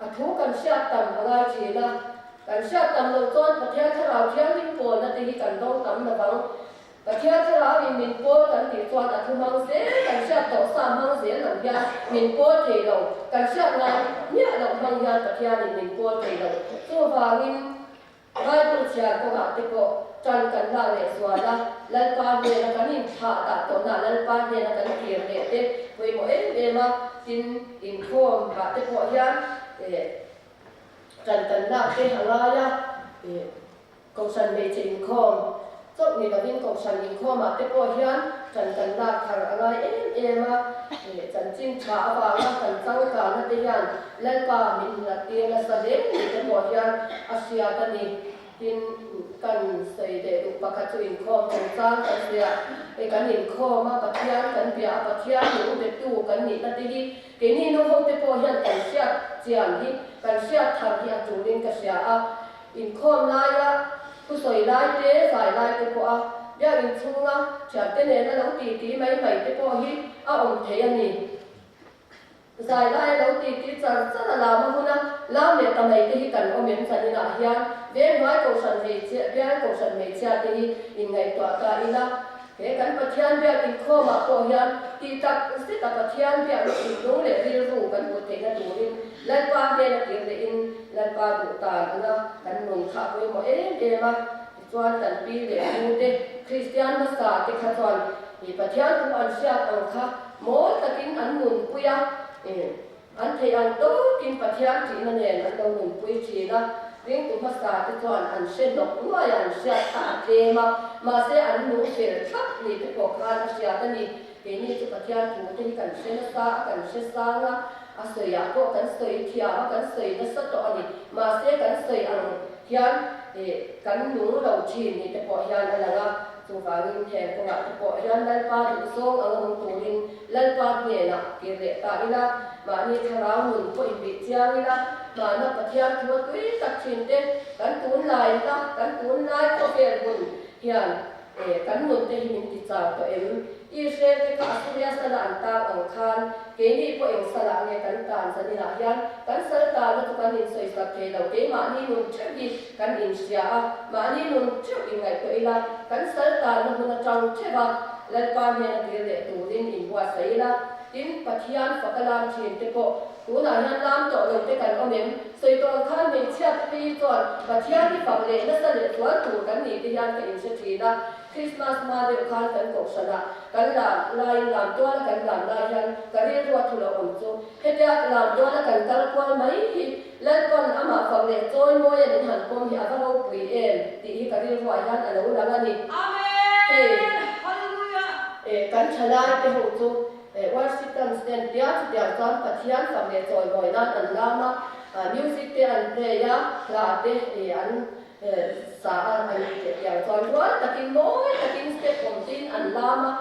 a thu kan hriat tam a ngai thin a, kan hriat tam loh chuan Pathian thlarau thianghlim pawlna te hi kan dawng tam lovang. Pathian thlarau in min pawl kan tih chuan a thu hmang zel kan hriat tawh sa hmang zel lo hian min pawl thei lo, kan hriat ngai miah loh hmang hian Pathian in min pawl thei lo. Chuvangin Bible chhiar kawngah te pawh tan kan lak leh zual a, Lalpa hnena kan inthlah dah tawhna Lalpa hnena kan kir leh te pawimawh em em a, tin inkhawm ah te pawh hian tan kan lak te a ngai a. Kohhran hmeichhe inkhawm chauh ni lovin kohhran inkhawmah te pawh hian ṭan kan lak thar a ngai em em a, chanchin ṭha avanga kan changkanna te hian Lalpa min hlattir nasa hle ni te pawh hian a hriat a ni. Tin, kan sawi leh duh pakhat chu inkhawm chungchang kan sawi a, hei kan inkhawm a, Pathian kan bia a, Pathian min betu kan nihna te hi keini nu ho te pawh hian kan hriat chian hi, kan hriat thar hi a tulin ka hria a. Inkhawm laia thusawi lai te, zai lai te pawh a biak inchhunga thiante nena lo titi mai mai te pawh hi a awm thei a ni. Zai laia lo titi char char a lam a hun a, lam leh ta mai te hi kan awm em zaninah hian venghnuai kohhran hmeichhia, bial kohhran hmeichhia te hi inngaihtuah ta ila. He kan Pathian biak inkhawmah pawh hian tih tak zeta Pathian biakna thinlung leh rilru kan hmuh theihna turin Lalpa hnena kir lehin Lalpa duh tan anga kan nun kha a pawimawh em em a. Tichuan kan pi leh pu te Kristian hmasa te kha chuan ih Pathian thu an hriat ang kha mawi takin an nunpui a, An theih ang tawkin Pathian ṭihna nen an lo nunpui ṭhin a, ringtu hmasa te chuan an hre hnawk nuai a, an hriat kha a tlem a, mahse an nung fel thlap ni te pawh khan a hriat a ni. Keini chu Pathian thu te hi kan hre nasa a, kan hre sang a, a sawiah pawh kan sawi thiam a, kan sawi nasa tawh a ni. Mahse kan sawi ang hian kan nung lo ṭhin ni te pawh hian a lang a. Chuvangin heng kawngah te pawh hian Lalpa duhzawng anga nung turin Lalpa hnenah kir leh ta ila, mahni thlarau nun pawh inbih chiang ila, hmana Pathian thu a tui tak thin te kan tunlai la, kan tunlai khawvel hun hian kan nun te hi min ti chau tawh em? Israel te kha Assuria sala an tang ang khan keini pawh eng salah nge kan tan zaninah hian kan sal tanna chu kan insawisak thei lo, keimahni nun theuh hi kan inhria a, mahni nun theuh inngaihtuah ila, kan sal tanna hmun atang theuh a Lalpa hnena kir leh turin inbuatsaih ila, tin Pathian faka lam thin te pawh tunah hian lam tawh lo te kan awm em? Sawi tawh ang khan hmeichhia te phei hi chuan Pathian hi fak leh nasa leh sual tur kan nih te hian ka inhre thin a, Christmas hma deuh khan kan kohhranah kan lam laiin lam tuala kan lam lai hian ka rilrua thu lo awm chu hetia lam tuala kan kal kual mai hi Lalpawn amah fak leh chawi mawia min han pawm hi a va ropui em tih hi ka rilruah hian a lo lang a ni. Hei kan thalai te ho chu worship dance ten tia chutiang chuan Pathian fak leh chawi mawi nan an lam a, music te an play a, hla te an Sa a an tih tiang chuan rual takin mawi takin step awm tin an lam a.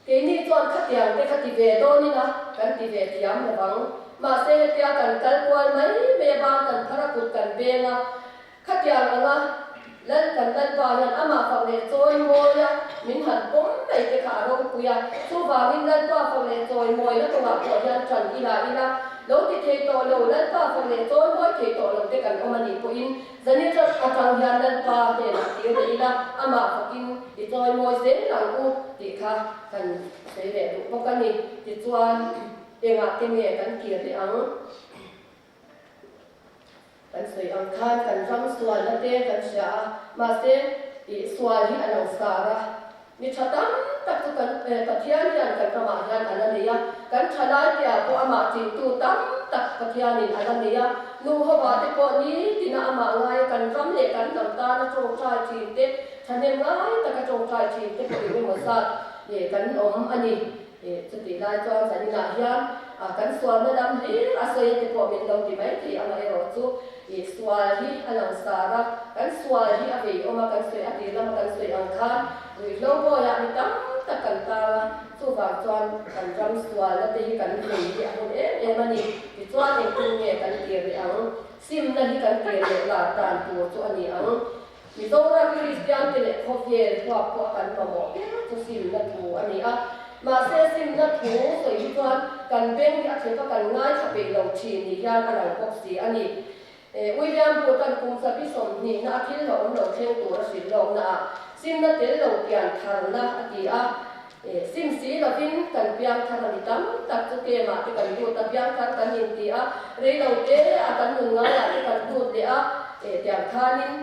Keini chuan khatiang te kha ti ve dawn ila kan ti ve thiam lovang. Mahse hetia kan kal kual mai mai a ban kan phar a kut kan beng a, khatiang anga Lal kan Lalpa hian amah fak leh chawi mawi a min han pawm mai te kha a ropui a. Chuvangin Lalpa fak leh chawi mawina kawngah pawh hian ṭan ila ila lo ti thei tawh lo, Lalpa fak leh chawi mawi thei tawh lo te kan awm a nih pawhin Zanin ṭap aṭang hian Lalpa hnenah tir leh ila, amah fakin i chawi mawi zel ang u tih kha kan sawi leh duh bawk a ni. Tichuan, engah te nge kan kir leh ang? Kan sawi ang khan kan ram sualna te kan hria a, mahse ih sual hi a lo sar a. Mi tha tam tak chu kan Pathian hian kan ramah hian a la nei a, kan thalai te ah pawh amah chingtu tam tak Pathianin a la nei a, nu hova te pawh nitina amah ngaia kan ram leh kan hnam tana tawngtai thin te, thahnem ngai taka tawngtai thin te pawh engemaw zat kan awm a ni. Chutih lai chuan zaninah hian kan sualna lam hlir a sawi a te pawh min lo ti mai thei amaherawh chu Ih sual hi a lang sar a, kan sual hi a vei awm a, kan sawi a tir lama kan sawi ang khan ruihhlo bawiah mi tam tak kan tang a, chuvang chuan kan ram sualna te hi kan vei hi a hun em em a ni. Tichuan engtin nge kan tir leh ang? Simna hi kan tir leh lar dan tur chu a ni ang. Mizoram Kristian te leh khawvel huap pawh a kan mamawh ber chu simna thu a ni a. Mahse simna thu sawi hi chuan kan beng hi a thlep a kan ngaithla peih lo thin ni hian a lang bawk si a ni. William Booth-a'n kum sabi sawmhnihna a thil hlauhawm lo thleng tur a hrilh lawkna ah simna tel lo pian tharna a ti a. Sim si lovin kan piang thar a ni tam tak chu kemah te kan lut a, piang thar kan inti a, rei lo te a kan nun ngaiah te kan lut leh a, tiang khanin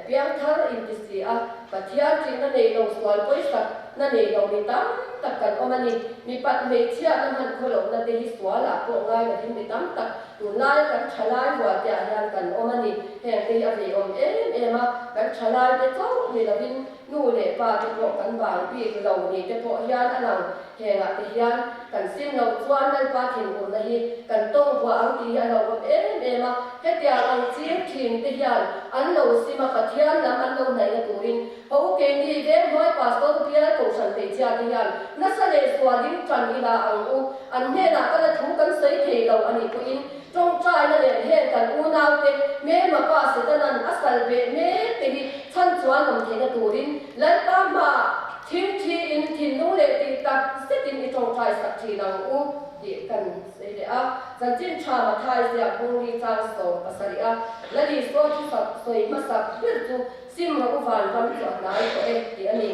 piang thar inti si a, Pathian ṭihna nei lo sual pawisak na nei lo mi tam tak kan awm a ni. Mipat hmeichhiatna hman khaw lohna te hi sualah pawh ngai lovin mi tam tak tunlaia kan ṭhalai rual te ah hian kan awm a ni. Heng te hi a veiawm em em a, kan ṭhalai te chauh ni lovin Nu leh pa te pawh kan vang bik lo ni te pawh hian a lang. Hengah te hian kan sim loh chuan Lalpa thinurna hi kan tawng buah ang tih hi a lo awm em em a. Hetiang ang ching thin te hian an lo sim a, Pathian lam an lo hnaihna turin ho keini Venghnuai Pastor Bial Kohhran hmeichhia te hian nasa leh sualin tan ila ang u. An hnenah ka la thu kan sawi thei lo a nih pawhin Tawngtaina nen heng kan unaute hmelma pa Setanan a sal beh mek te hi chhan chuan awm theihna turin Lalpa hmaah thil thiin thinlung leh tih tak zetin i tawngtai sak thin ang u tih kan sawi leh a. Chanchin tha Mathai ziak Bungri chang 17 a Lal Isua thusak sawi hmasak ber chu sim rawh u van ram chu a hnai tawh e tih a ni.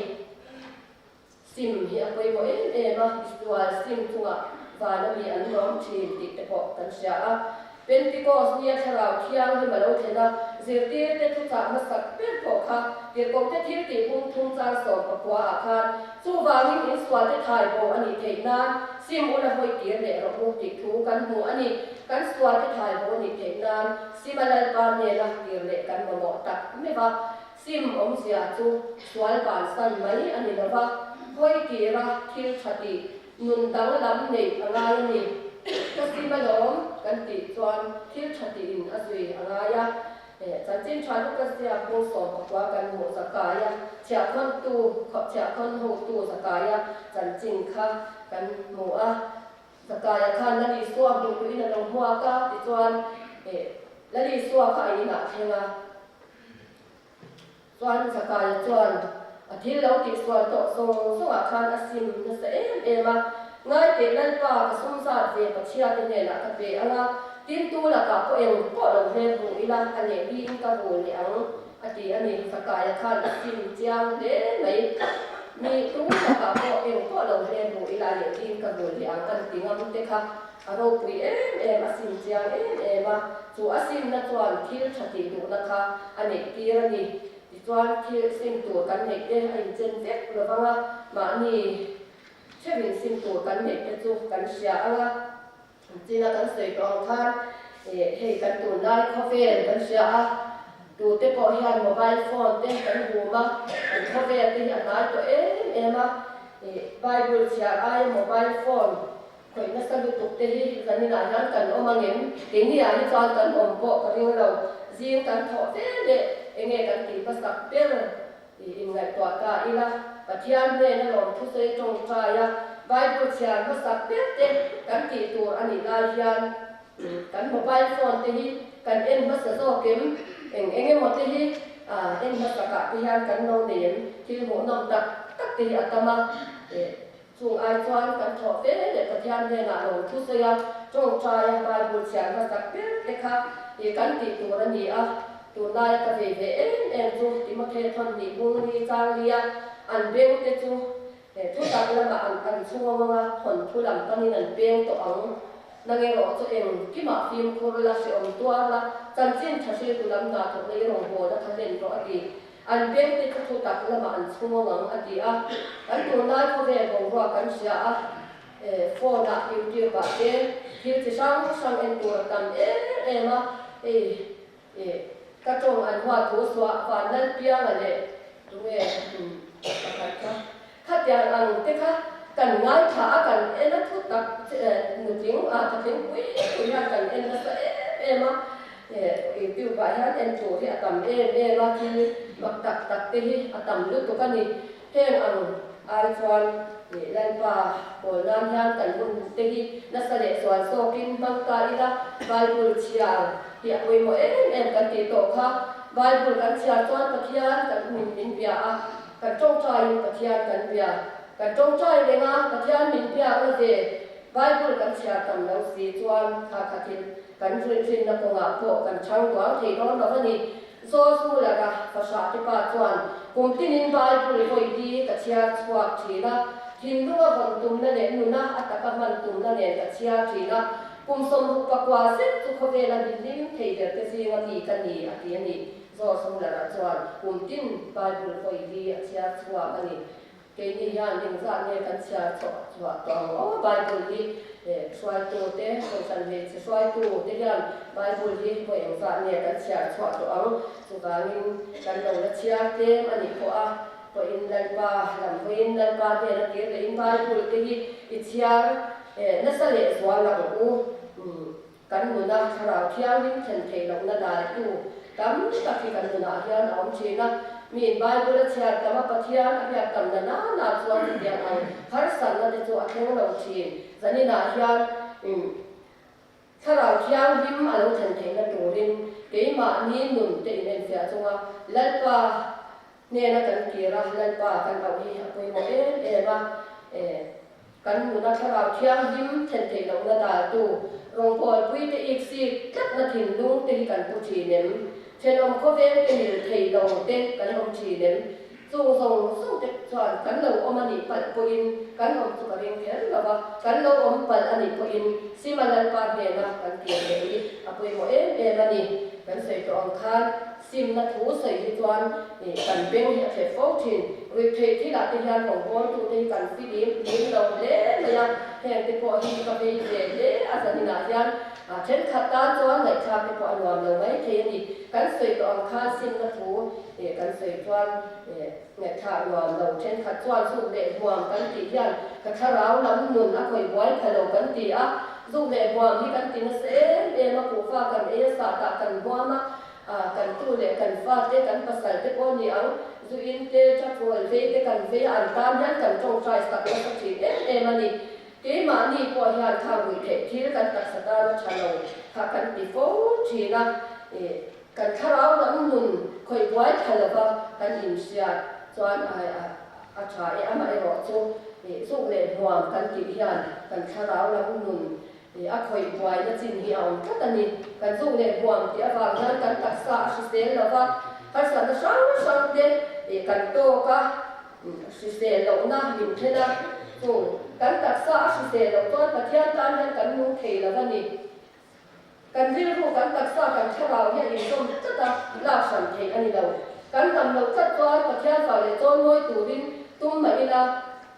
Sim hi a pawimawh em em a, Isual sim chungah van ami an lawm thin tih te pawh kan hria a. Pentecost nia thlarau thianghlim a lo thlen a, zirtirte thuchah hmasak ber pawh kha tirhkohte thil tih bung thum chang 19 ah khan chuvangin insualte thai bo a nih theih nan sim ula hawi tir leh rawh u tih thu kan hmu a ni. Kan sualte thai bo a nih theih nan sim a Lalpa hnena tir leh kan mamawh tak meuh a. Sim awmzia chu sual bansan mai a ni lova, hawi kira thil tha tih nun danglam neih a ngai a ni. Ka sim alawm kan tih chuan thil tha tiin a zui a ngai a. Chanchin tha Luka ziak bung 19 kan hmuh Zakaia chhiahkhawntu chhiahkhawn hotu Zakaia chanchin kha kan hmu a. Zakaia khan Lal Isua hmuh tuin a lo hmuak a, tichuan Lal Isua kha a inah thleng a. Chuan Zakaia chuan a thil lo tihsual tawh zawng zawngah khan a sim nasa em em a, Ngaiteh Lalpa ka sum zat ve Pathiate hnenah ka pe ang a, tin tu lakah pawh eng pawh lo hmel hmu ila a leh liin ka rul leh ang, a ti a ni. Zakaia khan a sim chiang hle mai. Mi tu lakah pawh eng pawh lo hmel hmu ila a leh liin ka rul leh ang an ti ngam te kha. A ropui em em, a sim chiang em em a, chu a simna chuan thil tha tih duhna kha a neih tir a ni. Tichuan thil sim tur kan neih te a inchen vek lo vang a, mahni theuhin sim tur kan neih te chu kan hria ang a. China kan sawi tawh ang khan hei kan tunlai khawvel kan hria a, tute pawh hian mobile phone te kan hum a, kan khawvel te hi a hnai tawh em em a, Bible chhiar aia mobile phone Khawih nasa lutuk te hi zaninah hian kan awm angem? Keiniah hi chuan kan awm pawh ka ring lo. Zing kan thawh ve leh enge kan tih hmasak ber tih inngaihtuah ta ila. Pathian hnena lawmthusawi tawngtai a, Bible chhiar hmasak ber te kan tih tur a nih lai hian kan mobile phone te hi kan en hmasa zawk em? Eng eng emaw te hi en hmasakah te hian kan lo nei em? Thil hmuhnawm tak tak te hi a tam a. Chung ai chuan kan thawh fe leh Pathian hnenah lawmthusawi a, tawngtai a, Bible chhiar hmasak ber te kha kan tih tur a ni a. Tunlaia ka vei ve em em chu Timothy thawnhnih bung li chang lia an beng te chu thutak lamah an an chhung anga thawnthu lam panin an peng tawh ang. Nang erawh chu eng kimah fimkhur la, hreawm tuar la, chanchin tha hriltu lam hna thawkna i rawngbawlna kha hlen rawh a ti. An beng te chu thutak lamah an chhung ang a ti a. Kan tunlai khawvel boruak kan hria a, phone ah YouTube ah te thil chi hrang hrang en tur a tam em em a, hei Ih, ka tawng an huat thu suah van lal pianga leh tunge pakhat kha khatiang ang te kha kan ngaithla a kan en a thu tak nutling a thatling pui pui hian kan en nasa em em a, youtube ah hian en tur hi a tam em em a thil mak tak tak te hi a tam lutuk a ni. Heng ang ai chuan Lalpa pawl nan hian kan hun te hi nasa leh sual zawkin hmang ta ila, Bible chhiar hi a pawimawh em em kan tih tawh kha. Bible kan chhiar chuan Pathian kan min min bia a, kan tawngtaiin Pathian kan bia. Kan tawngtai reng a, Pathian min biakna ve Bible kan chhiar tam lo si chuan kha kha thil kan rinna kawngah pawh kan chhang duang thei dawn lo a ni. Zawlzulaka fahrah te pa chuan kum tinin Bible vawi hi ka chhiar chhuak thin a, thinlunga vawn tumna leh nuna a taka hman tumna nen ka chhiar thin a, kum 64 zet chu khawvela mi hlim thei ber te zinga mi ka ni a ti a ni. Zawlzulaka chuan kum tin Bible vawi hi a chhiar chhuak a ni. Keini hian engzah nge kan chhiar chhuah chhuah tawh ang aw? Bible hi hruaitu te, kohhran hmeichhe hruaitu te hian Bible hi vawi engzah nge kan chhiar chhuah tawh ang? Chuvangin kan lo la chhiar tlem a nih pawh a, pawhin Lalpa lam hawiin Lalpa hnena kir lehin Bible te hi i chhiar nasa leh zual ang u. Kan nuna thlarau thianghlim thlen theih lohna daltu tam tak hi kan nunah hian a awm thin a. Miin Bible a chhiar tam a, Pathian a biak tam na nana chuan chutiang ang harsatna te chu a thleng lo thin. Zaninah hian thlarau thianghlim a lo thlen theihna turin keimahni nun te inenfiah chunga Lalpa hnena kan kir a, Lalpa kan auh hi a pawimawh em em a. Kan nuna thlarau thianghlim thlen theih lohna daltu rawngbawlpui te ik sik tlatna thinlung te hi kan pu thin em? Thenawm khawvel te mil thei lo te kan awm thin em? Chung zawng zawng te chuan kan lo awm a nih palh pawhin kan awm chu ka ring kher lo va, kan lo awm palh a nih pawhin Sima Lalpa hnena kan kir leh hi a pawimawh em em a ni. Kan sawi tawh ang khan Simna thu sawi hi chuan kan beng hi a thlep fo thin. Ruihtheih thilah te hian rawngbawltute hi kan filim lim lo hle mai a, heng te pawh hi ka vei ve hle a zaninah hian thenkhat tan chuan ngaihthlak te pawh a nuam lo mai thei a ni. Kan sawi tawh ang khan simna thu kan sawi chuan ngaihthlak nuam lo thenkhat chuan zuk leh hmuam kan tih hian ka thlarau lam nun a khawih buai pha lo kan ti a, zuk leh hmuam hi kan ti nasa em em a, kuhva kan ei a sahtah kan hmuam a, A, kan tu leh kan fa te, kan pasal te pawh ni ang, zu in te, chatrawl vei te kan vei a, an tan hian kan tawngtai sak nasa thin em em a ni. Keimahni pawh hian kha ruih theih thil kan taksa tan a tha lo kha kan ti fo thin a, i kan thlarau lam nun khawih buai tha lova kan inhriat chuan a a tha e, amaherawh chu i zuk leh hmuam kan tih hian kan thlarau lam nun Ih, a khawih buaina chin hi a awm tlat a ni. Kan zuk leh buam tih avang hian kan taksa a hrisel lo va, harsatna hrang hrang te ih kan tawk a, hrisel lohna min then a. Chung kan taksa a hrisel loh chuan Pathian tan hian kan nung thei lo a ni. Kan rilru, kan taksa, kan thlarau hi a inzawm tlat a, lak hran theih a ni lo. Kan dam loh tlat chuan Pathian fa leh chawimawi turin tum mah ila,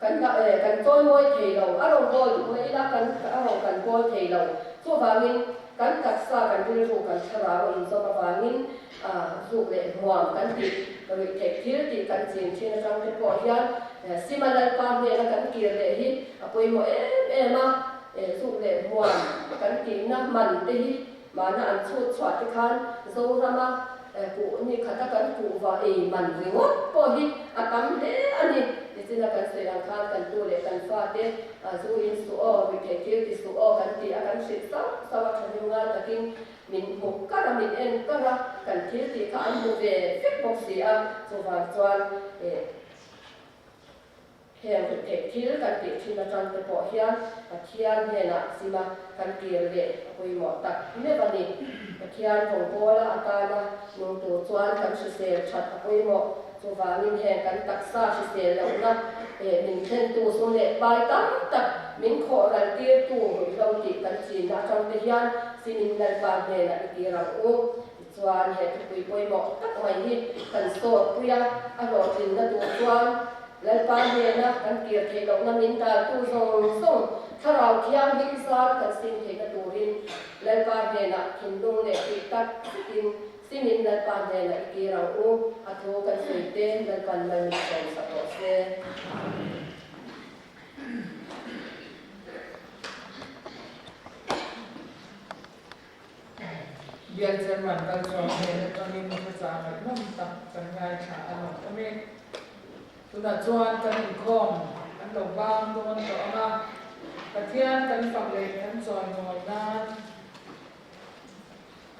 Kan dah e, kan chawimawi thei lo, a rawn bawl duh mai ila kan a rawn kan bawl thei lo. Chuvangin kan taksa, kan rilru, kan thlarau a inzawm avangin zuk leh hmuam kan tih ruih theih thil tih kan chin thin atang te pawh hian Sima Lalpa hnena kan kir leh hi a pawimawh em em a, zuk leh hmuam kan tihna man te hi Mahna an chhut chhuah te khan Zorama kuh ni khata kan kuhva ei man ringawt pawh hi a tam hle a ni. Nichina kan sawi ang khan kan tu leh kan fate zu in suh aw, ruihtheih thil ti suh aw kan ti a, kan hrilh sauh sauh a, thahnem ngai takin min hmu kar a, min en kar a, kan thil tih kha an hmu ve vek bawk si a, chuvang chuan Heng ruihtheih thil kan tih thin atang te pawh hian Pathian hnenah zima kan kir leh a pawimawh tak meuh a ni. Pathian rawngbawla atana nung tur chuan kan hrisel that a pawimawh. Chuvangin heng kan taksa hrisel lohna leh min thlentu sum leh pai tam tak min khawh ral tirtu ruihhlo tih kan chinna atang te hian simin Lalpa hnenah i tir ang u. Tichuan he thupui pawimawh tak mai hi kan sawt pui a, a hlawhtlinna tur chuan Lalpa hnena kan kir theih lohna min daltu zawng zawng Thlarau Thianghlim zar kan sim theihna turin Lalpa hnenah thinlung leh tih tak zetin simin Lalpa hnenah i kir ang u, a thu kan sawi te Lalpan mal min sawm sak rawh se. Bial Chairman kal chuang hnen atangin thuchah ngaihnawm tak kan ngaithla a lawm awm e. Tunah chuan kan inkhawm kan lo bang dawn tawh ang a, Pathian kan fak leh kan chawimawi nan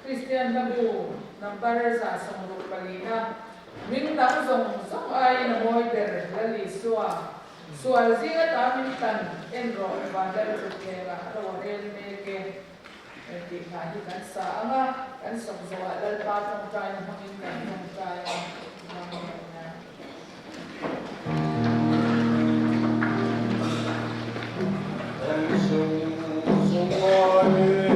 Kristian hlabu number 164 Min dang zawng zawng aiin a mawi ber Lal Isua sual zinga ta min tlan en rawh van Lal Thutthlengah a lo rel mek e. Tih hna hi kan sa ang a, kan sawm zawhah Lalpa tawngtaina hmangin kan tawngtai a, Amen.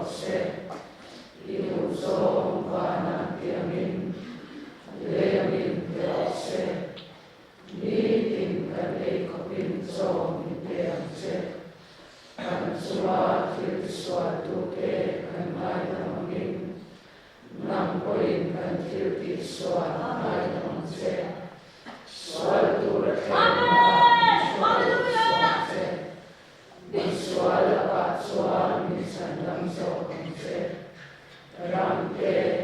se, i duhzawng vanah tiangin leiangin pe rawh se. Nitin kan ei khawpin chaw min pe ang che. Kan chunga thil tisualtute kan ngaidam angin, nang pawhin kan thil tihsual ngaidam ang che. Sual tur a thlenna min hruai lo suh ang che. Mi sual lakah chuan min chhandam zawk ang che. Ram te.